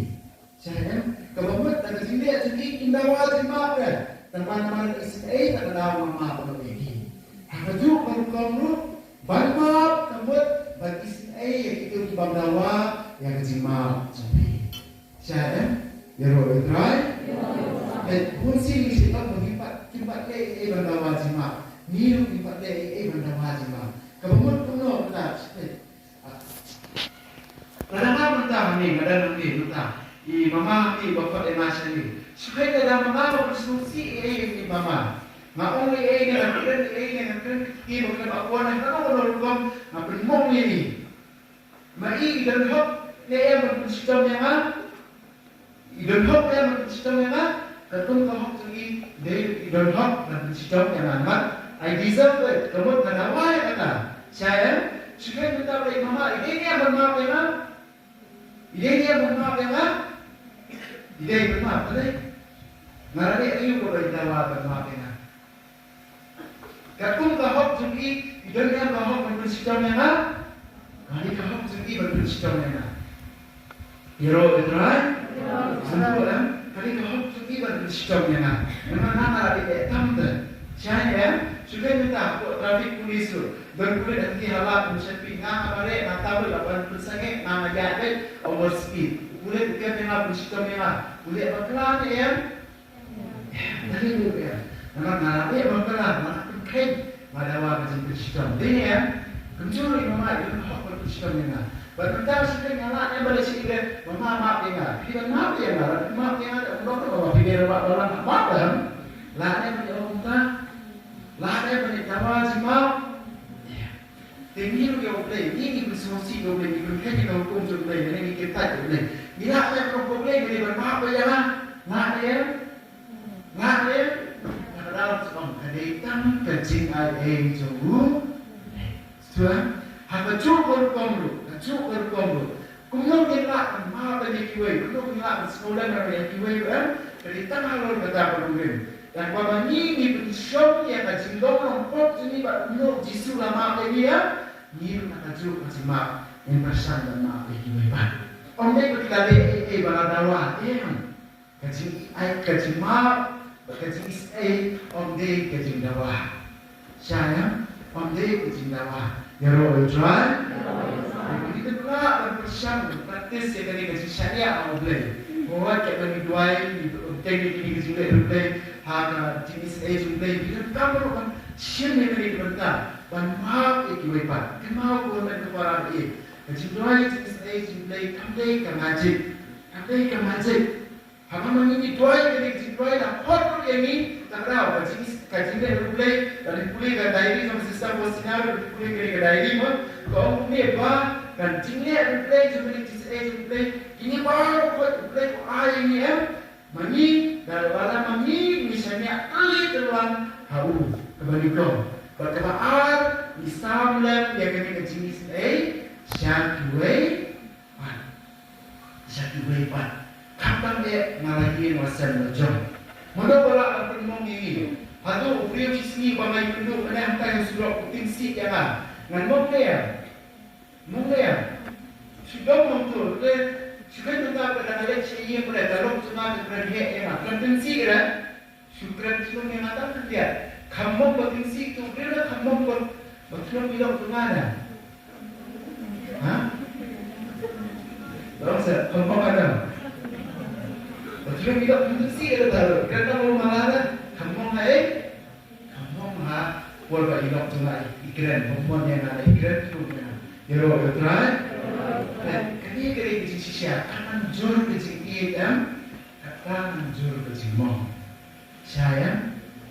Sha em, kaba mut da ka jingleh jong ki kim dawa jingmap re. Tang ban ban isynei, tang ban map ïa ki. Ha kajuh ka rukom ruh, ban map ka mut ban isynei ïa kito ki bym dawa ïa ka jingmap jong phi. Sha em, ïaroh ïa U Trai. Te bun sien ngi shu ong ba ngim pat, ngim pat leh ei ei ban dawa jingmap. Ngi ruh ngim pat leh ei ei ban dawa jingmap. Kaba mut kumno kata, shu peit. Lada nga mynta hangne, nga dang hangne mynta. I mama hangne ba khot ïa nga shane. Shu peit lada mama ba pynsngewsih ei ei ïa i mama. Nga ong ei ei ne nga kren ei ei ne nga kren ki ba kren ba kwah ne nga ong ba rukom nga pynmong ïa i. Ma i i don hok ne em ban pynshitom ïa nga? I don hok ne em ban pynshitom ïa nga? Katkum ka hok jong i, dei i don hok ban pynshitom ïa nga. Namar I deserve it. Ka mut nga dawa ïa kata. Sha em? Shu peit mynta ba i mama, i dei ne em ban map ïa nga? I dei ne em ban map ïa nga? I dei ban map, ka dei. Nga la leh aïu kaba i dawa ban map ïa nga? Katkum ka hok jong i, i don ne em ka hok ban pynshitom ïa nga? Ka dei ka hok jong i ban pynshitom ïa nga. Ïaroh ïa U Trai? Sngewthuh em? Ka dei ka hok jong i ban pynshitom ïa nga. Namar nga nga la dei tam te. Shai em? Shu peit mynta hapoh traffic police ruh. Don pulit ha ki ha lad ban sheptieng nga, nga mareh, nga tablet, la ban pynsangeh, nga nga ïaid beit over speed. U pulit u kem ïa nga, pynshitom ïa nga. U leh bakla ne em? Em, dei ruh em. Namar nga la leh bakla, nga la pynkheiñ, nga dawa ka jingpynshitom. Dei ne em? Kumjuh ruh i mama i don hok ban pynshitom ïa nga. Bad mynta shu peit nga lah ne em ban leh shi, i leh, mama map ïa nga. Phi ban map ïa nga, lada phi map ïa nga, da kumno kumno phi dei rangbah balang, map em? Lah ne em ban ïa ong kumta? Lah ne em ban ïa dawa jingmap? Em. Te ngi ruh ïa U Blei, ngi ngi pynsngewsih ïa U Blei, ngi pynkheiñ ïa ka hukum jong U Blei, ngi ngi kyrpad ïa U Blei. Ngi lah ban ong U Blei, U Blei ban map ïa nga. Lah ne em? Lah ne em? Ka daw shu ong ka dei tang ka jingaiei jong U Blei. Sngewthuh? Ha kajuh ka rukom ruh, kajuh ka rukom ruh. Kumno ngin lah ban map ïa kiwei, kumno ngin lah ban sngewlem ïa kiwei ruh em? Ka dei tang halor kata ka burom. Tang ba ma ngi ngi pynshong ïa ka jinglong pop jong ngi bad kumno U Jisu u la map ïa ngi em? Ngi ruh na kajuh ka jingmap. Ngin pyrshang ban map ïa kiwei pat. Ym dei ba ki la leh ei ei ba la dawa, em. Ka jing, ai, ka jingmap bad ka jingisynei ym dei ka jingdawa. Sha ïa, ym dei ka jingdawa. Ïaroh ïa U Trai. Ngi dei ban pyrshang ban practice ïa kane ka jingshaniah ha U Blei. Hooid, katba ngi duwai, ngi teng ïa kine ki jingleh U Blei ha ka jingisynei jong U Blei, ngi donkam ruh ban shim ïa kane ka bynta ban map ïa kiwei pat. Kynmaw ko hynmen ko para ïa, ka jingduwai ka jingisynei jong U Blei kam dei ka magic. Kam dei ka magic. Haba ma ngi ngi duwai, kane ka jingduwai la khot ruh ïa ngi, ta ka daw ka jing, ka jingleh U Blei. Lada pule ka diary jong Sister Faustina, lada pule kane ka diary mo, ka ong kumne ba ka jingleh U Blei jong kane ka jingisynei jong U Blei, kine baroh khot U Blei u ai ïa ngi, em. Ma ngi, da lada ma ngi ngi shaniah kylli kylluan ha u, kaba nyngkong. Bad kaba ar, ngi sam lem ïa kane ka jingisynei sha kiwei pat. Sha kiwei pat. Khamtam eh nga la ïeng la sem la jong. Mano ba lah ban pynmong ïa ngi? Hato u briew shisngi ba nga ïakynduh mynne hangtai ha surok u tyngshih ïa nga, ngan mong ne em? Mong ne em? Shu dom hangto, te shu kheiñ mynta ba dang leit sha ïing, ba dang ka lok jong nga ka kren heh ïa nga, kren tyngshih ïa nga. Shu kren shnong ïa nga tang khyndiat. Kham mong ba tyngshih tu, u briew lada kham mong ba, ba khlem ïalok jong nga na. Ha? Ba ong sa, kham mong ha na. Ba khlem ïalok, tyngshih ïa nga tang, kren tang ba mala na. Kham mong ha ei? Kham mong ha por ba i lok jong nga i kren, ba mon ïa nga i kren shnong ïa nga. Ïaroh ïa U Trai. Kane, kane ka jingshisha, ka nang jur ka jingïeit em. Ka nang jur ka jingmong. Sha ïa,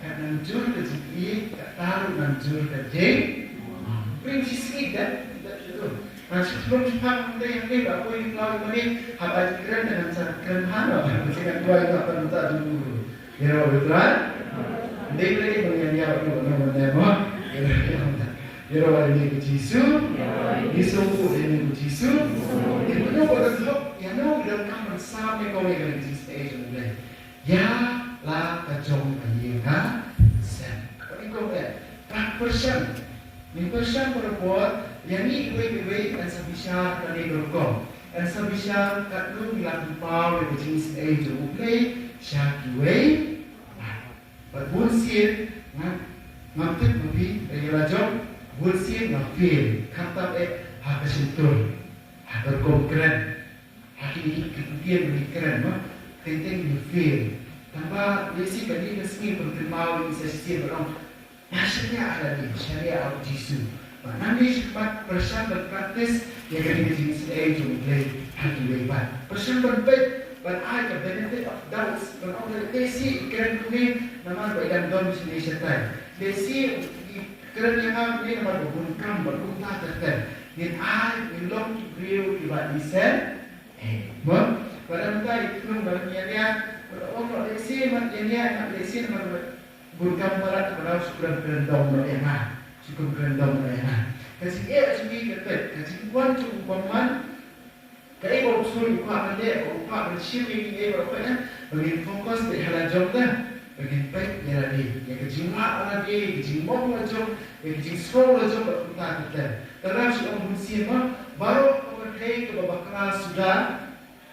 ka nang jur ka jingïeit, ka ruh nang jur ka jing. Prin shisngi da, da shu. Ngan shu shlur shu phang mynta ïa ngi ba poi ngi pynlaw ïa ngi, haba jingkren da ngan sa kren ha no, ngan sa kren duwai ïa ngi ba ngan sa jingkren. Ïaroh ïa U Trai. Dei ba dei ba ngan ïa u ngan ïa mo. Ïaroh ïa ngi U Jisu. Ngi sngewbha ïa ngi U Jisu. Ngi pynlong ba ka sngewbha ïa ngi u donkam ban sam ïa ka wei ka jingstad jong U Blei. Ïa la ka jong ka ïing ka sem. Ka ïing ka sem. Ka pyrshang. Ngin pyrshang barabor, ïa ngi iwei pa iwei, yn sa bishar kane ka rukom. Yn sa bishar katno ngi la pynpaw ïa ka jingïaseng jong U Blei sha kiwei. Bad bun sien ngam, ngam tip ma phi, ïa la jong, bun sien ngam fail, khamtam eh ha ka shyntur, ha ka rukom kren. Ha kine ki ktien ba ngi kren mo, teng teng ngi fail. Tangba lehse kane ka sngi ban kynmaw ïa ngi sa shisien ban ong, nga shaniah ha lade, shaniah ha U Jisu. Bad nangne shakhmat pyrshang ban practice ïa kane ka jingïaseng jong U Blei ha kiwei pat. Pyrshang ban peit, ban ai ka benefit of doubts, ban ong lehse i kren kumne namar ba i dang don shane shatai. Lehse i kren ïa nga kumne namar ba bun kam, bad kumta ter ter. Ngin ai, ngin long ki briew kiba ïaseng. Eh, mo, ba dang tai, khnang ba dang ïa ïa, ba dang ong noh lehse, mat ïa ïa, mat lehse, mat bun kam palat, ba dang shu kren kren dom noh ïa nga, shu kren kren dom noh ïa nga. Ka jingeh jong ngi ka peit, ka jingwan jong u bymman, kaei ba u shu kwah ban leh, u kwah ban shim ïa ngi, eh, ba dang peit, eh, ba ngin focus beit ha la jong ta, ba ngin peit ïa lade, ïa ka jinglah lade, ïa ka jingmong la jong, ïa ka jingsngew la jong, ba kumta ter ter. Te lada shu ong bun sien mo, baroh ka pyrthei kaba bakla suda,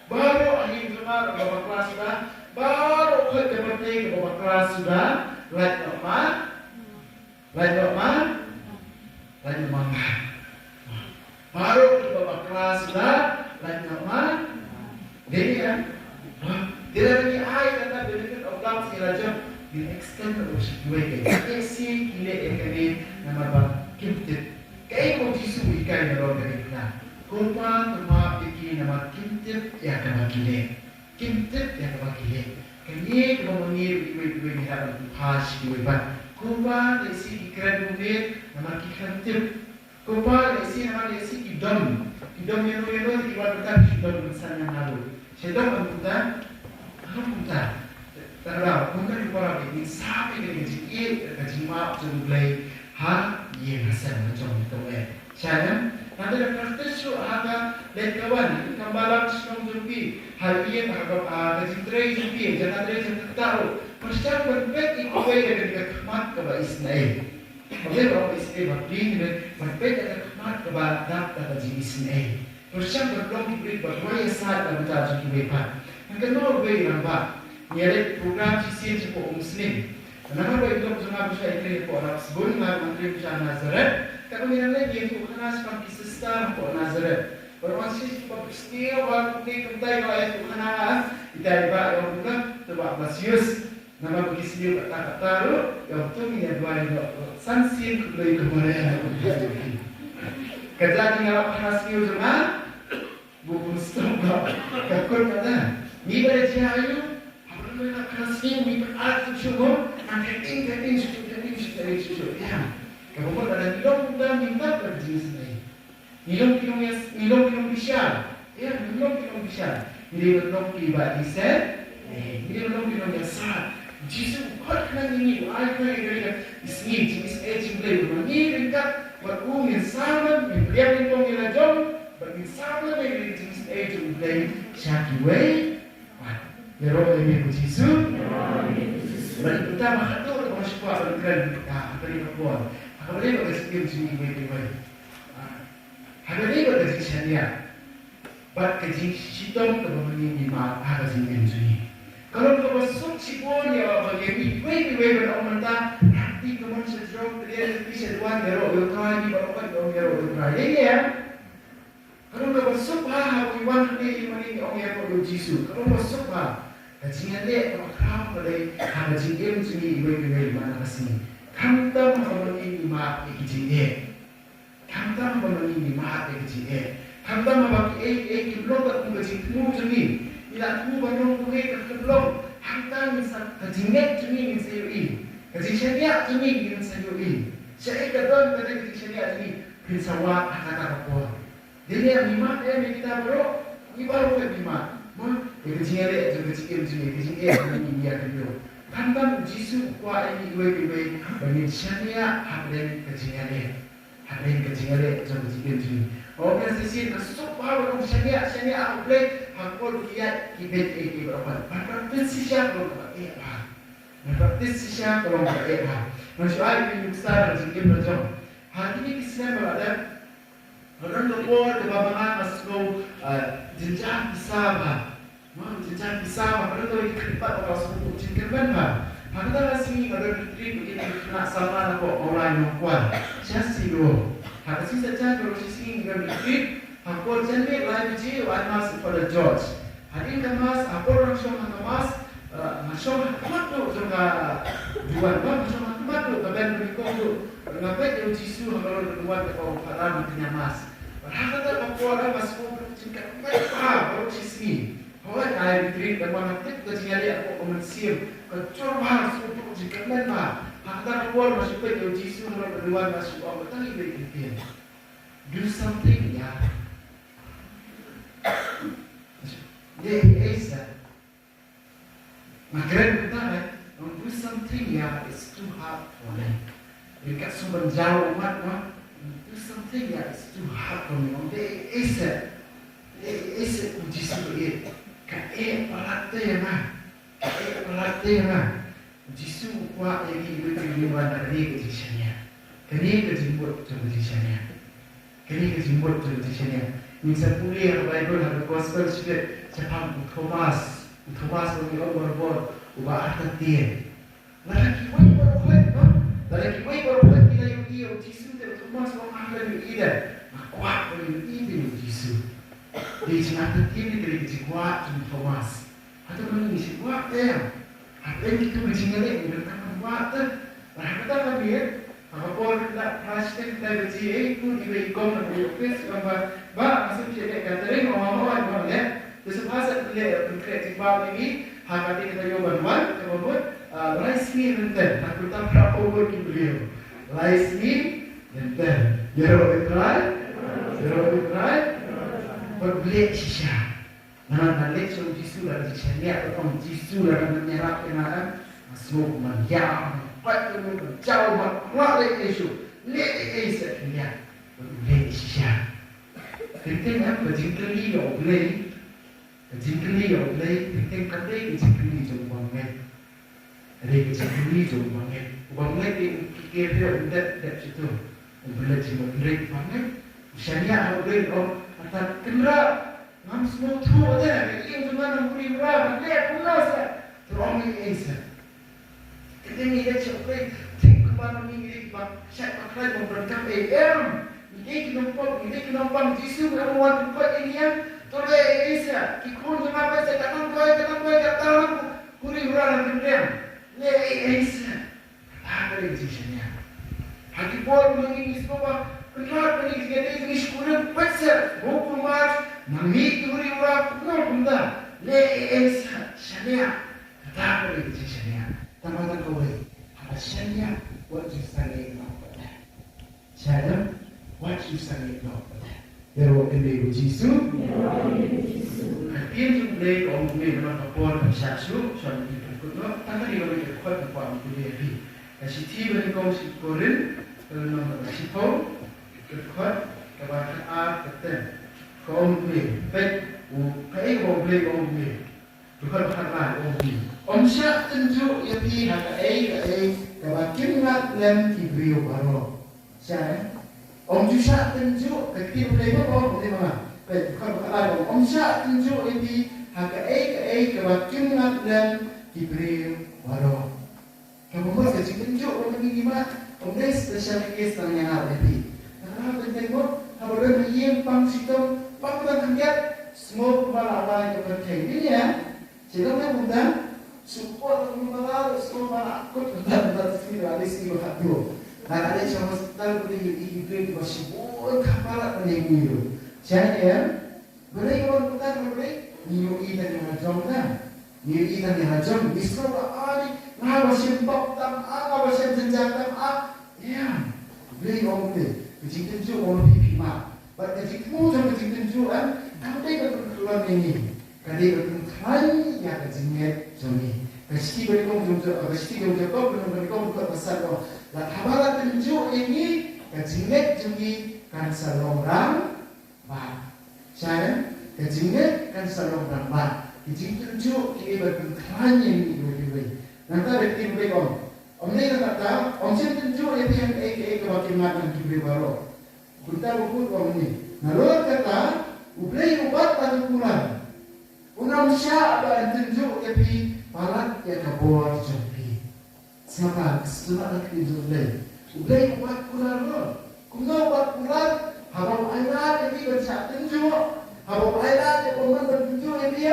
baroh ha ïing jong nga kaba bakla suda, baroh khoit ka pyrthei kaba bakla suda, lait noh ma, lait noh ma, lait noh ma nga. Baroh kaba bakla suda, lait noh ma. Dei ïa. Dei lada ngi ai kata benefit of doubt ïa la jong, ngin extend noh sha kiwei ki. Lehse ki leh ïa kane namar ba kim tip. Kaei ba U Jisu u hikai nalor kane ka khyndiat? Ko Pa, to map ïa ki namar kim tip ïa kaba ki leh. Kim tip ïa kaba ki leh. Kane kaba ma ngi ruh iwei pa iwei ngi hap ban pynpaw sha kiwei pat. Ko Pa, lehse ki kren kumne namar ki khlem tip. Ko Pa, lehse namar lehse ki dom, ki dom ïano ïano te ki wan mynta ki dom mynsan ïa nga ruh. Sha dom ym kumta, ym kumta. Te lada kumta ki para bangeit, ngin sam ïa ka jingïeit, ka jingmap jong U Blei ha ïing ha sem jong ngi. Sha ïa, nangta da practice shuh ha ka leit ka wan, kam balang shnong jong phi, ha ïing ha ka, ha ka jingtrei jong phi, jong ka trei jong ka kata ruh. Pyrshang ban peit ïa kawei da ka khmat kaba isynei. Kawei kaba isynei, ban peit ïa ka khmat kaba dap da ka jingisynei. Pyrshang ban long ki briew ba roi ïasaid na ka bynta jong kiwei pat. Ngan kynmaw ïa uwei u rangbah. Ngi ïa leit program shisien shapoh Umsning. Namar ba i lok jong nga ba shu ïatrei hapoh Rapsbun, nga ruh nga trei sha Nazareth. Katba ngi nang leit ngi ïathuhkhana shaphang ki sister hapoh Nazareth. Ba ruh ngi shisha ba sniew ba kumne kumtai nga ïathuhkhana. Ita i bah i ong kumno, to bah Blasius. Namar ba ki sniew katta katta ruh, ïa uto ngin ïa duwai noh. San sien khublei kaba ïa. Ka jaka ngi ïalap khana sniew jong nga, bu bun sniew ba ka kut kata. Ngi ba da jia aïu, haba ngi ïalap khana sniew ngi pynat shuh shuh mo, nang khein khein shuh shuh khein shuh khein shuh shuh. Ïa. Kaba mut lada ngi long kumta ngi tap ka jingsniew. Ngi long ki nongïas, ngi long ki nongbishar. Ïa, ngi long ki nongbishar. Ngi dei ban long kiba isynei. Ngi dei ban long ki nongïasaid. Jisu u khot khnang ïa ngi, u ai khnang ïa ngi ka sngi, jingis, eh, jingblei. Ba ngi ryngkat bad u ngin sam lem, ngin pdiang nyngkong ïa la jong, bad ngin sam lem ïa ka jingis, eh, jong u Blei sha kiwei. Ïaroh ïa ngi ko Jisu. Bad ïa uta ma khatduh ba nga shu kwah ban kren, ah, ha kane ka por. Ha kaba ïadei bad ka jingim jong ngi iwei pa iwei. Ah, ha kaba ïadei bad ka jingshaniah bad ka jingshitom kaba ma ngi ngi mad ha ka jingim jong ngi. Ka long kaba suk shibun ïa, ba ïa ngi iwei pa iwei ban ong mynta, rangbah, kumno sha jrong, pdiang, pdiang sha duwan, ïaroh ïa U Trai, ngi baroh ngi ong ïaroh ïa U Trai. Dei ne em? Ka long kaba suk bha haba ngi wan hangne, ngi wan hangne ngi ong ïaroh ïa U Jisu. Ka long kaba suk bha. Ka jingïaleh kaba khraw ka dei ha ka jingim jong ngi iwei pa iwei man la ka sngi. Khamtam haba ma ngi ngi mad ïa ki jingeh. Khamtam haba ma ngi ngi mad ïa ki jingeh. Khamtam haba kiei kiei kim long kat kum ka jingthmu jong ngi. Ngi la thmu ban long kumne, kam long. Hangta ngin sa, ka jingngeit jong ngi ngin sa ïohi. Ka jingshaniah jong ngi ngin sa ïohi. Shaei ka don ka dei ka jingshaniah jong ngi, phin sa wad ha kata ka por. Dei ne em? Ngi mad em ïa kita baroh? Ngi baroh ngi mad. Mo, ïa ka jingïaleh jong ka jingim jong ngi, ka jingeh jong ngi ïa ka jingim. Khamtam U Jisu u kwah ïa ngi iwei pa iwei ba ngin shaniah hapdeng ka jingïaleh. Hapdeng ka jingïaleh jong ka jingim jong ngi. Ong ïa shisien ka suk bha ba ngin shaniah, shaniah ha U Blei, ha ka por ba ngi ïaid ki beit kiei kiei baroh. Ban practice shisha ka long kaba eh bha. Ban practice shisha ka long kaba eh bha. Ngan shu ai ïa ngi nuksa na ka jingim la jong. Ha kine ki snem ba la dep, Nga don ka por kaba ma nga nga sngew, ah, jynjar pisa bha. Mo, jynjar pisa bha, nga don kawei ka khyllipmat ba nga sngew jingkyrmen bha. Ha kata ka sngi nga don retreat bad ki khynnah samla na ka Mawlai Nongkwar. Sha Shillong. Ha ka sngi Saitjaiñ baroh shi sngi nga don retreat. Ha ka por janmiet lai baje u ai mass u Father George. Hadien ka mass, ha por nga shong ha ka mass, eh, nga shong ha khmat duh jong ka duwan, ba nga shong ha khmat duh ka ben ba nyngkong duh. Nga peit ïa u Jisu ha ka lor ka duwan, kata u Father na ka mass. Bad ha kata ka por nga sngewthuh jingkyrmen bha baroh shi sngi. Hooid, nga ai retreat, nga wan, nga tip ka jingïaleh hapoh ka mynsiem. Ka jur bha, sngewthuh jingkyrmen bha. Ha kata ka por nga shu peit ïa u Jisu ha ka lor ka duwan, nga shu ong, tang iwei i ktien. Do something, yeah. Dei, eh, sa. Nga kren kumta, eh, do something, yeah, it's too hard for me. Ryngkat shu ban jaw ummat, ma. Do something, yeah, it's too hard for me. Dei, eh, sa. Dei, eh, sa, u Jisu, eh. Ka eh palat te ïa nga. Ka eh palat te ïa nga. U Jisu u kwah ïa ngi iwei pa iwei ban wan ha kane ka jingshaniah. Kane ka jingmut jong ka jingshaniah. Kane ka jingmut jong ka jingshaniah. Ngin sa pule ha ka Baibl, ha ka Gospel Shithi, shaphang u Thomas. U Thomas uba ngi ong barabor uba artatien. Lada kiwei baroh khoit, no? Lada kiwei baroh khoit ki la ïohi ïa u Jisu, te u Thomas u ong, ah, lada ïohi de, nga kwah ban ïohi te ïa u Jisu. Dei jingartatien, dei ka jingkwah jong u Thomas. Hato ma ngi ngi shu kwah te? Hapdeng kito ki jingïaleh ngi donkam ban kwah te. Bad ha kata ka miet, ha ka por khyndai phra shiteng khyndai baje, eh, i khun iwei i kong na ka office i ong ba, Bah, nga sngewsih leh catering, ong, ong, ong, ong, leh. Te sngewbha sa phi leh, phin khreh jingbam ïa ngi ha kata ka taïew ban wan, kaba mut, ah, lai sngi lynter, ha kata phra phew ngut ki briew. Lai sngi lynter. Ïaroh ïa U Trai, ïaroh ïa U Trai. Bad U Blei shisha. Nga, nga leit sha u Jisu da ka jingshaniah, nga ong, Jisu, lada men ïarap ïa nga, em, nga sngew ban ïam, ban pait ïa u, ban jaw, ban khlad leh ei shuh, leh ei ei seh phin ïam. Ban leh shisha. Teng teng, em, ka jingkylli ïa U Blei, ka jingkylli ïa U Blei, teng teng kam dei ka jingkylli jong u bym ngeit. Ka dei ka jingkylli jong u bym ngeit. U bym ngeit te u kiew phi, u dep dep shuh to. U bym ngeit, jingmut, u bym ngeit, u bym ngeit. Shaniah ha U Blei, u ong, kata, Kynrad, ngam sngewthuh te, ka ïing jong nga nang huri hura, ban leh kumno sa. To ong ei ei sa. Kata ngi leit sha U Blei, thik kumba ngi ngi leit ba shait ba khlaiñ ban donkam ei em. Ngi dei ki nongpop, ngi dei ki nongpang, Jisu em wan ban koit ïa ngi. To leh ei ei sa. Ki khun jong nga ba sa ka nang koit, ka nang koit, ka nang huri hura nang kynriang. Leh ei ei sa. Kata ka dei ka jingshaniah. Ha ki por ba ngi ngi sngewbha, Kynrad, ba ngi ngi dei ngi shu kurim peit seh, sngewbha kumar, nang mih ki huri hura, kumno kumta. Leh ei ei sa, shaniah. Kata ka dei ka jingshaniah. Tang ba tang kawei, haba shaniah, wat ju sangeh noh pat. Shaddam, wat ju sangeh noh pat. Ïaroh kynde u Jisu. Ka ktien jong U Blei ka ong kumne, namar ka por ka shah shuh, shuwa ban ïa pynkut noh, tang kane kawei ka dkhot kaba ngan pule ïa phi. Ka shithi banyngkong sha ki Korinth, ka lynnong kaba shiphew, ka dkhot kaba khatar, ka ten. Ka ong kumne, peit, u, kaei kaba U Blei u ong kumne. Dkhot ba khatlai, u ong kumne. Ym shah tynjuh ïa phi ha kaei kaei kaba kim ngat lem ki briew baroh. Shah, eh? Ym ju shah tynjuh, ka ktien U Blei ba ong kumne ma nga. Peit, dkhot ba khatlai, ym shah tynjuh ïa phi ha kaei kaei kaba kim ngat lem ki briew baroh. Kaba mut ka jingtynjuh ba ngi ngi mad, ym dei special case tang ïa nga bad ïa phi. Tang ba teng teng mut, haba don ha ïing pang shitom, pang tang khyndiat, sngewbha la wan ka pyrthei. Dei ne em? Sha dang dei kumta, shu kot kumba la, sngewbha la kut kumta, kumta, sngewbha la, sngewbha la kut. Nga la leit sha hospital, kumta ïohi ïa ki briew kiba shibun ka palat ban ïa ngi ruh. Sha ne em? Balei wan kumta, balei? Ngi ïohi tang ïa la jong tang. Ngi ïohi tang ïa la jong, ngi sngew ba, ai, nga ba shem pop tam, ah, nga ba shem jynjar tam, ah. Ïa, Blei ong te, ka jingtynjuh ong phi phi mad. Bad ka jingthmu jong ka jingtynjuh, em, kam dei ban pynkhlaiñ ïa ngi. Ka dei ban pynkhlaiñ ïa ka jingngeit jong ngi. Ka shithi banyngkong jong, ka shithi jong Jakob, banyngkong banyngkong, dkhot ba san ong, lada haba la tynjuh ïa ngi, ka jingngeit jong ngi kan sa long rang Bad, sha ïa ka jingngeit kan sa long rangbah, ka jingtynjuh ka dei ban pynkhlaiñ ïa ngi iwei pa iwei. Nangta da ka ktien Blei ong, ym dei tang katta, ym shym tynjuh ïa phi ha kaei kaei kaba kim ngat lem ki briew baroh. Kumta ba bud ong ngi, nalor kata, U Blei u bat la ka kular. Un ym shah ban tynjuh ïa phi palat ïa ka bor jong phi. Sngap, sngap ïa ka ktien jong U Blei. U Blei u bat kular ruh. Kumno u bat kular? Haba u ailad ïa phi ban shah tynjuh. Haba u ailad ïa u man ban tynjuh ïa phi,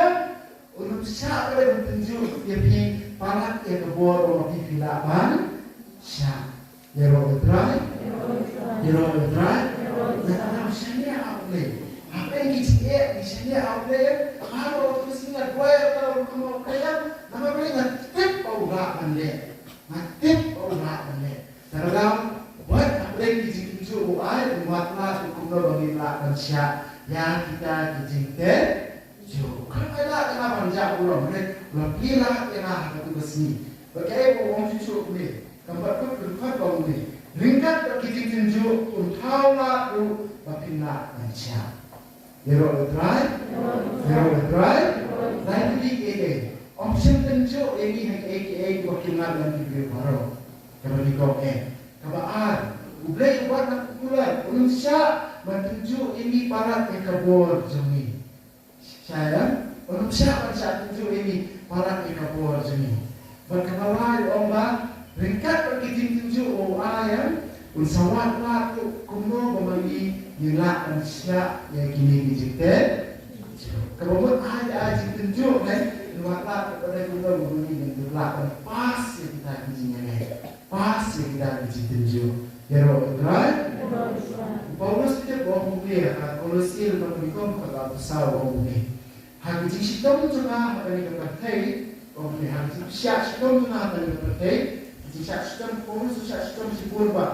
un ym shah ban tynjuh ïa phi palat ïa ka bor ba phi phi lah ban shah. Ïaroh ïa U Trai. Ïaroh ïa U Trai. Nga kynmaw shaniah ha U Blei. Hapdeng ki jingeh, ki shaniah ha U Blei. Nga ruh, nga ruh, nga ruh, nga ruh, nga ruh, nga tip ba u lah ban leh. Nga tip ba u lah ban leh. Te lada wat hapdeng ki jingtynjuh u ai, wat lad kumno ba ngin lah ban shah ïa kita ki jingtynjuh. Kam ai lad ïa nga ban jah burom, hynrei u la plie lad ïa nga ha katu ka sngi. Bad kaei ba u ong shuh shuh kumne, kam pat kut, kut, kut ba ong kumne. Ryngkat bad ki jingtynjuh un thaw lad ruh ba phin lah ban shah. Ïaroh ïa U Trai, ïaroh ïa U Trai, dei ne dei kiei kiei. Ym shym tynjuh ïa ngi ha kiei kiei kiba kim ngat lem ki briew baroh. Kaba nyngkong eh. Kaba ar, U Blei u bat na ka kular, un ym shah ban tynjuh ïa ngi palat ïa ka bor jong ngi. Sha ïa, un ym shah ban shah tynjuh ïa ngi palat ïa ka bor jong ngi. Bad kaba lai u ong ba, ryngkat bad ki jingtynjuh ba u ai, un sa wad lad ruh kumno ba ma ngi ngin lah ban shah ïa kine ki jingtynjuh. Kaba mut ai, ai jingtynjuh ne, un wad lad ruh kumno ba ma ngi ngin lah ban pass ïa kita ki jingïaleh. Pass ïa kita ki jingtynjuh. Ïaroh ïa U Trai. U Paulus u tip, u ong kumne ha ka Kolosi lynnong ba nyngkong, dkhot ba arphew saw, u ong kumne. Ha ka jingshitom jong nga ha kane ka pyrthei, u ong kumne, ha ka jingshah shitom jong nga ha kane ka pyrthei, ka jingshah shitom, u Paulus u shah shitom shibun bha.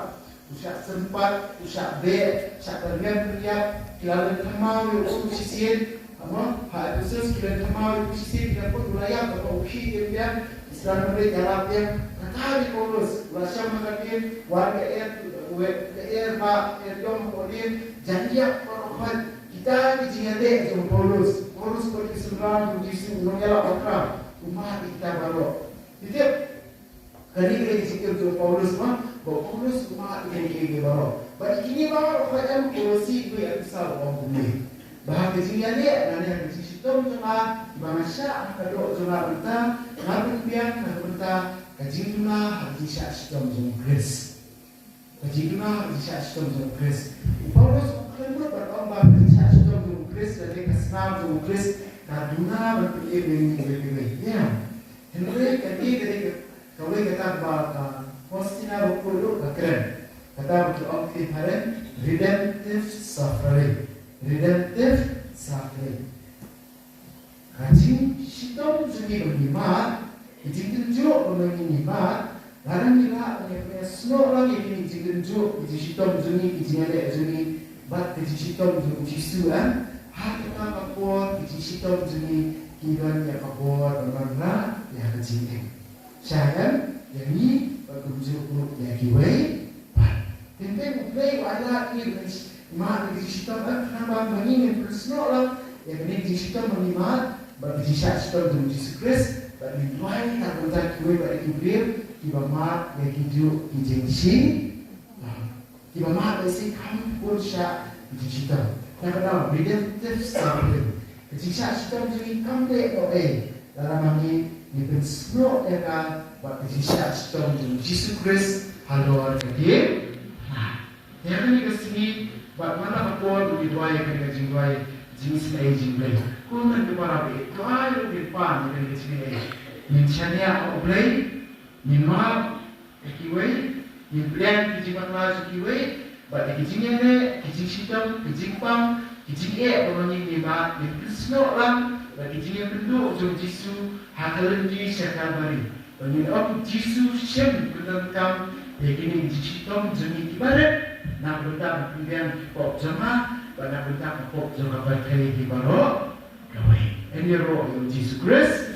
U shah sympat, u shah beh, u shah pynrem pynriap, ki la len thymmai ïa u shisien, Haba, ha Ephesus ki la thymmai ïa u shisien, ki la put u la ïap, haba u khih ïa u biang, ki sdang ban leit ïalap biang. Kata u Paulus, u la shong ha ka dien, wan ka er, wei ka er ba, er ïong ha ka dien, jan ïap baroh khoit. Kita ki jingïaleh jong u Paulus. Paulus bad ki synran jong u Jisu, u nongïalap bakhraw. U mad ïa kita baroh. Phi tip, Kane ka dei ka jingtip jong u Paulus, ma, Ba u Paulus u mad ïa kine kiei kiei baroh. Bad ïa kine baroh u ong, Kolosi uwei u pisa u ong kumne, ba ha ka jingïaleh lane ha ka jingshitom jong nga, ba nga shah ha ka doh jong nga mynta, nga pynbiang na ka bynta ka jingduna ha ka jingshah shitom jong u Khrist. Ka jingduna ha ka jingshah shitom jong u Khrist. U Paulus u kren lut bad u ong ba ka jingshah shitom jong u Khrist, lane ka snam jong u Khrist, ka duna ban pynim ïa ngi kiwei kiwei. Ïa. Hynrei kane ka dei ka, kawei kata ba ka Faustina Bakulo ka kren. Kata ba ki ong ki phareng redemptive suffering. Redemptive suffering. Ka jingshitom jong ngi ba ngi mad, ka jingkynjuh ba ngi mad, lada ngi lah ban ïa pynïasnoh lang ïa kine ki jingkynjuh, ki jingshitom jong ngi, ki jingïaleh jong ngi bad ka jingshitom jong u Jisu, eh, ha kata ka por ki jingshitom jong ngi ki don ïa ka bor ban wanrah ïa ka jingim. Sha ïa ngi bad kumjuh ruh ïa kiwei pat. Teng teng U Blei u ai lad ïa ngi ban mad ïa ka jingshitom, eh, khnang ba ma ngi ngin pynsnoh lang ïa kane ka jingshitom ba ngi mad bad ka jingshah shitom jong U Jisu Khrist, bad ngin duwai na ka bynta kiwei pat ki briew kiba mad ïa kijuh ki jingshitom. Kiba mad ba ïa shi kam pun shah ki jingshitom. Nangta redemptive suffering. Ka jingshah shitom jong ngi kam leh noh ei lada ma ngi, ngi pynsnoh ïa ka bad ka jingshah shitom jong U Jisu Khrist halor ka diengphna. Ïa kane ka sngi bad man la ka por ba ngi duwai ïa kane ka jingduwai, Jingisynei Jong U Blei. Ko hynmen ko para, duwai ruh ïa U Kpa ïa kane ka jingïaleh. Ngin shaniah ha U Blei, ngin map ïa kiwei, ngin pdiang ki jingpakla jong kiwei, bad ïa ki jingïaleh, ki jingshitom, ki jingpang, ki jingeh ba ma ngi ngim mad, ngin pynsnoh lang bad ki jingïakynduh jong U Jisu ha ka lynti sha Kalbari. Bad ngin ong, Jisu, shim kyndonkam ïa kine ki jingshitom jong ngi kiba rit, na ka bynta ban pynbiang ki pop jong nga bad na ka bynta ka pop jong ka pyrthei hi baroh kawei. Yn ïaroh ïa U Jisu Khrist.